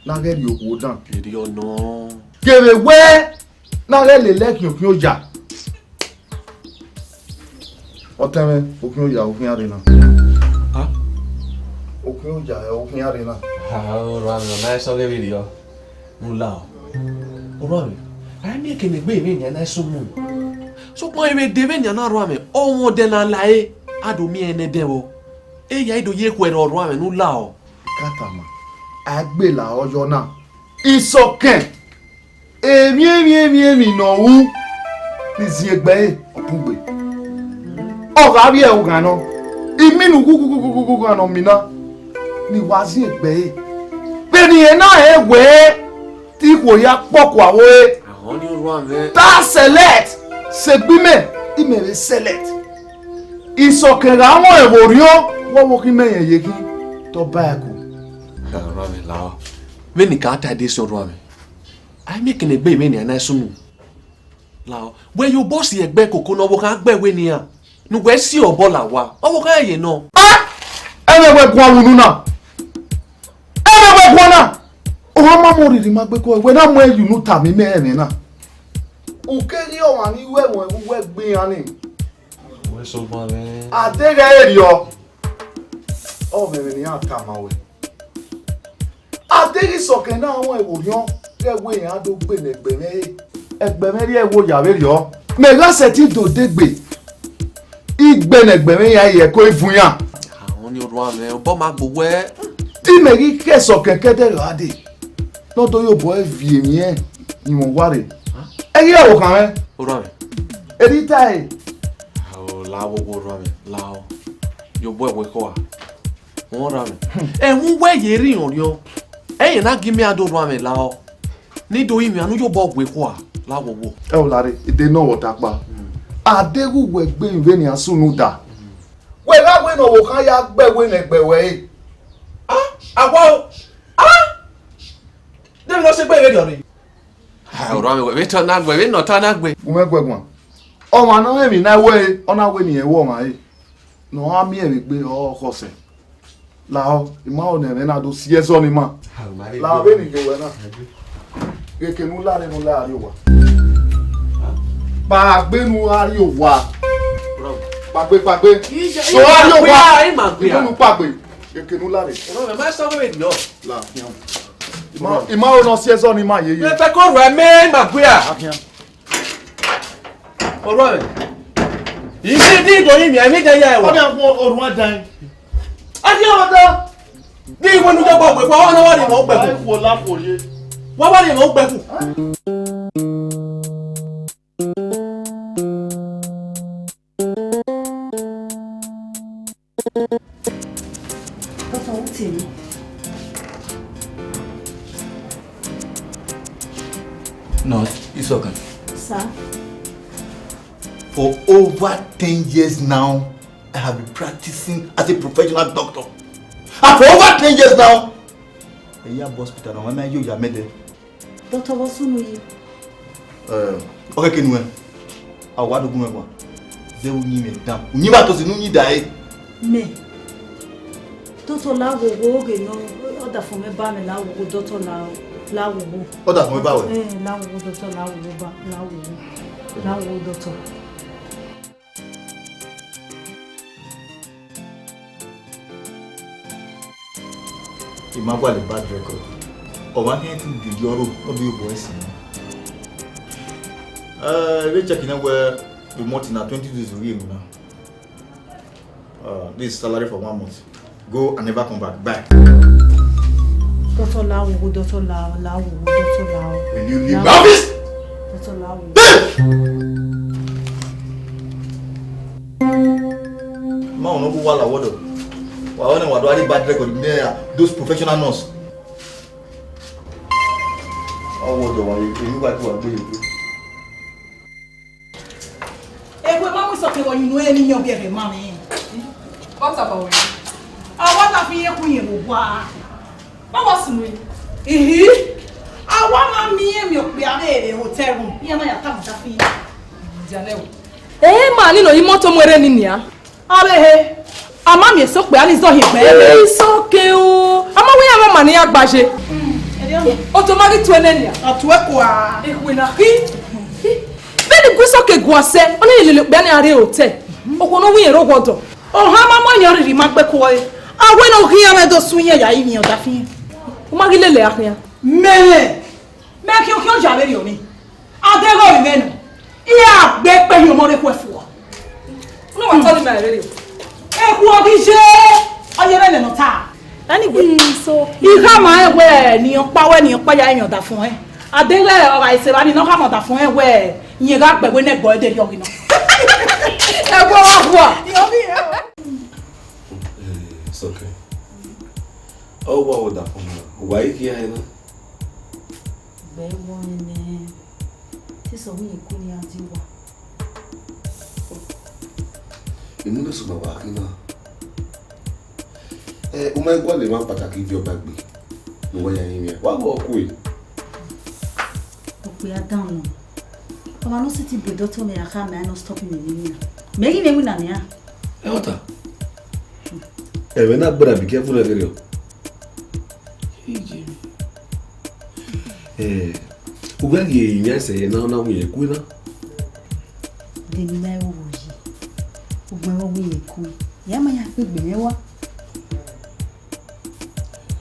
na ghẹ rhie okhuo dan. Èrè ọ̀nà. Kevbe wẹ na ghẹ lele ẹkhiọnkiọn oya. Ọtẹn mwẹ, okhian oya, okhian rre na. Ha? Okhian oya, okhian rre na. Ha, ọrọ amẹ, ọ ma sẹ ọghe vberriọ. Mu la o. Ọrọ amẹ, a i miẹn ekene egbe vbenian na i sunu. Sokpan, vbe de vbenian na, ọrọ amẹ, ọ mwẹ ọdẹ ne a la ẹre, a do miẹn ẹre ne ẹdẹn vbọ. Eya i do ye khuẹrhẹ, ọrọ amẹ, ne u la o. Katama, a i gbe la ọyọ na. Isọkẹn, emwi emwi emwi emwi ne ọ ru ni ziengbe ẹre, ọ bun gbe. Ọ gha vbiẹ oghan nọ, iminu ghughughughu ghan ne ọ mina ni wa ziengbe ẹre. Vbene irẹn na rẹn wẹẹ te ikhuo hia kpọkua vbe ore, ahọn ni orua mwẹ, te a select, sẹ egbe imẹ, imẹ vbe select. Isọkẹn gha mwẹ vbe orhiọn, wẹ ọvbokhan imẹ rẹn ye khin, te ọ ba ẹko. Orua mwẹ, lahọ. Vbene I ka ta ẹdẹ sẹ, orua mwẹ, a i miẹn ekene egbe vbenian na i sunu. Lahọ, wẹ ye obọ si ẹgbẹ koko ne ọvbokhan gbe ẹwe nian, ne uwẹ si obọ la owa, ọvbokhan ye nọ. A! Ẹmwẹ wẹ guan vbe unu na. Ẹmwẹ wẹ guan na. Ohan ma mọ rhirhi ma gbe kọ, wẹ na mu ẹyu ne u tama imẹ ẹmwẹ na. U keghi ọmwa ni ru ẹmwẹ vbe uwu ẹgbẹ iran ni. Wẹ sẹ ọgban mwẹ. A deghẹ ẹre rriọ, ọ mwẹ vbene iran tama wẹ. A deghẹ Isọkẹn na rẹn vbe orhiọn, ghẹ wẹ iran do gbe ne ẹgbẹmwẹ ẹre. Ẹgbẹmwẹ rhie ẹvbo ya vberriọ. Mẹ gha sẹtin do degbe, I gbe ne ẹgbẹmwẹ iran ye ẹko ivun iran. Ahọn ni orua mwẹ, obọ ma gbe wẹ. Te imẹ ghi khẹ Isọkẹn ke ẹdẹ gha dee, ne ọ do ye obọ ẹre viọ emwi ẹnrẹn rinmwian owa rre. Ẹ i ghi re ọvbokhan mwẹ. Orua mwẹ. Erriọ I tae. Lahọ, la wo wo, orua mwẹ, lahọ. Ye obọ ẹre wẹ kọ a. Orua mwẹ. Ẹmwẹ uwẹ ye rri orhiọn. Ẹyẹn na gie imẹ a do, orua mwẹ, lahọ. Ne I do rinmwian ne u ye obọ wẹ kọ a, la wo wo. Ẹ o, lare, I de nọ vbe ọta kpa. A deghẹ uwẹ gbe emwi vbenian sunu da. Wẹ gha wẹ ne ọvbokhan ya gbe ẹwe ne ẹgbẹmwẹ ẹre. A, a wa o. A! De emwi ne ọ sẹ egbe vberriọ rre? A, orua mwẹ, wẹ vbe ta na gbe, vbene ọ ta na gbe. U mwẹ guẹ guan. Ọmwa ne ọ rẹn emwi na wẹ, ọ na wẹ ne irẹn ru ọmwa ẹre. Ne ọ gha miẹn vbe egbe, ọ khọ sẹ. Lahọ, I ma ho ne ẹmwẹ na do si ẹzọ ne ima. Lahọ, vbene I ghe wẹ na. Ghe eke ne u la rre ne u la rrie owa. Kpaegbe ne u la rrie owa. Kpaegbe, kpaegbe. So a rrie owa. Ima gbe a. Unu kpaegbe. Ghe eke ne u la rre. Orua mwẹ, ma sẹ ọghe vberriọ. La, fian. I ma, I ma ho ne ọ si ẹzọ ne ima yeye. Mẹ fẹ ke orua mwẹ, ima gbe a. A fian. Orua mwẹ. I si di do rinmwian, emwi dan ya ẹwa. Ọ dia khuo orua dan. A dia ọmwa dan. Di iwe nu jọba ọgbẹkun, ọ na wa rhie emwa ugbẹkun. Ai, khuo la khuo ye. Wa wa rhie emwa ugbẹkun. Doctor Utemi. Nurse Isokan. Sir. For over ten years now, I have been practicing as a professional doctor. Ah, for over ten years now. Ẹ ya bọ hospital na, ọ ma yo ya mẹ dẹ. Doctor, vbọ sunu yi? Eh, ọ khẹke nuẹn. A wa do gu mwẹ guan. Zẹ vbe uyinmwẹ dan. Uyinmwẹ a to si ne uyin da ẹre. Mẹ. Doctor, la wo wo oge nọ, ọdafẹn mwẹ ba mẹ, la wo wo, doctor, la, la wo wo. Ọdafẹn mwẹ ba wẹ? Eh, la wo wo, doctor, la wo wo ba, la wo wo. La wo wo, doctor. I ma gualọ bad record. Ọ ma khian te u dede ọrho, ọ do ye obọ ẹse nọ. Eh, vbe check nẹ wẹ, the month na twenty days u rhie emu na. Uh, this is salary for one month. Go and never come back. Bye. Doctor, la wo wo, doctor, la, la wo wo, doctor, la wo. Will you leave my office? Doctor, la wo. Leave! Ma, ọ no gu wa la wọdọ. Wa wẹ ne wa do a bad record ne those professional nurse. Ọ wọdọ wa ye, enu wa ti wa gbe ye. Ekhue ma mu isọkẹn vbe ọyunnu ẹre ne iyẹn ọbiẹrẹ ma mwẹ. What about you? A wa na fi iye ku iye vbe owa. Ma wa sunu ẹre. Ihi. A wa na miẹn emwi okpia vbe hotel room. Iran na ya tama ọta fi. Dianẹ o. Ẹ ma ni nọ yi moto mu ẹre ni nia. Avbe ehe, a ma miẹn eso okpia ni zọ hin egbe ẹre. Isọkẹn o. A ma wẹ iran ma ma ne iran gba ye. Otu ma ghi tue nẹ nia. A tue kua. Ekhue na khi. Vbene gu isọkẹn gua sẹ, ọ na lele okpia ni a rre hotel. Okhuo ne ọ wu irẹn rre owa ọdọ. Ohan ma mọ yan rhirhi ma gbe kuọ ẹre. A wẹ ne ọ ghi iran mwẹ do su iran ya ivbi iran ọdafẹn. U ma ghi lele a khian. Mẹ, mẹ khian khian ya vberriọ ni. A deghẹ ọ rinmwẹ nọ, iran gbe ekpe hin ọmọ rre ekhue fua. Unu wa tọ ni ma rere o. Ekhue ọ ghi ye, ọ ye vbene nọ ta. Anyway, so I khama rẹn wẹ ne ọkpa wẹ ne ọkpa ya rẹn ọdafẹn ẹn. A deghẹ ọ gha sẹ evba ni ne ọ khama ọdafẹn ẹn wẹ, rẹn gha gbe ẹwe ne ẹgbẹe ẹdẹ rriọ ghi nọ. Ẹgbẹe wa fua. Eh, it's okay. Ọ wa wẹ ọdafẹn na, wa i khian ẹre na. Gbe ẹre wọnrẹn nẹ, te sẹ ọmọ ẹko ne iran die owa. Unu ne sẹ ma wa khin na. Ẹ, u ma gualọ emwa kpataki viọ ba egbe ne uwa ya rinmwian, wa ghẹ ọ kue. Okpia dan nọ. Ọmwa ne ọ siti bu doctor mẹ ya kha mẹ, a nọ stop mẹ vbe rinmwian. Mẹ ghi mwẹ iwinna nian. Ẹ, ọta. Ẹmwẹ na gbẹrẹ be careful nẹ vberriọ. Ije. Eh, u ghẹ ghi rinmwian sẹ na, na wẹ irẹn kue na. De ne I ma ru vbo yi? Ugbẹn vbe ọ wẹ irẹn kue, I ma ya kpe egbe mwẹ wa.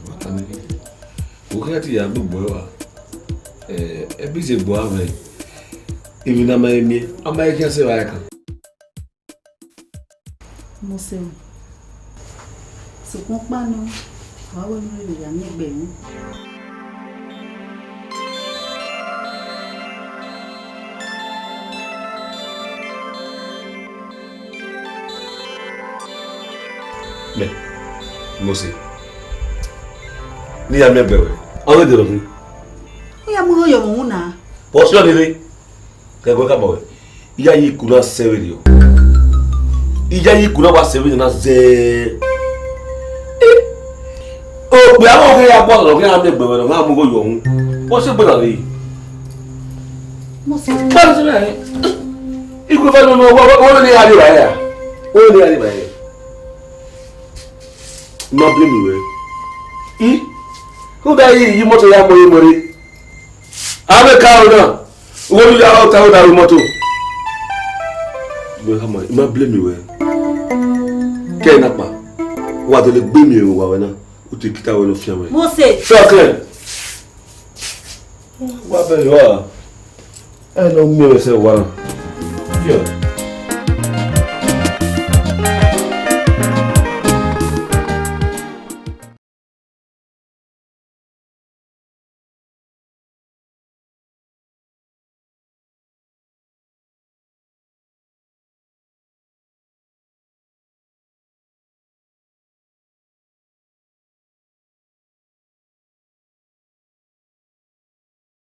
Wa ta nẹ, u khian te ya gbe egbe wa. Eh, ẹbe ize egbe wa mwẹ. Emwi ne a ma he miẹn, a ma he khian sẹ evba ẹkan. Mose, sokpan ọkpa nọ, wa wẹ ne u rhirhi ya miẹn egbe mwẹ. Mẹ, Mose, ne I ya miẹn egbe ruẹ, ọ ghi dọrọ khin. U ya mu igho ye ọmwa uhunmwu na. Vbọ sẹ ọni rre? Kẹ ẹguẹ khama ruẹ, iyayi iku na sẹ vberriọ. Iyayi iku na wa sẹ vberriọ na zẹ. Okpia mwẹ ọ ghi ya gba ọrọre, ọ ghi ya miẹn egbe ruẹ, ọ ghi ya mu igho ye ọmwa uhunmwu. Vbọ sẹ egbe na rre? Mose. Vbọ sẹ egbe na rre? Iku fẹ nọ, wẹ ne I gha rri evbare ra? Wẹ ne I gha rri evbare? Ma blame wẹ. I, rhunmwuda iye imoto ya mu ẹre mu ẹre. Avbe ka aro na, uwẹ ne u ya ota ota ru imoto. Wẹ khama, I ma blame wẹ. Kẹ na kpa, wa dele gbe miẹn vbe owa wẹ na, u te kita wẹ ne ọ fian wẹ. Mose. Sọkẹn. Wa bẹghe wa. Ẹ ne ọ miẹn mwẹ sẹ owa na. Fian.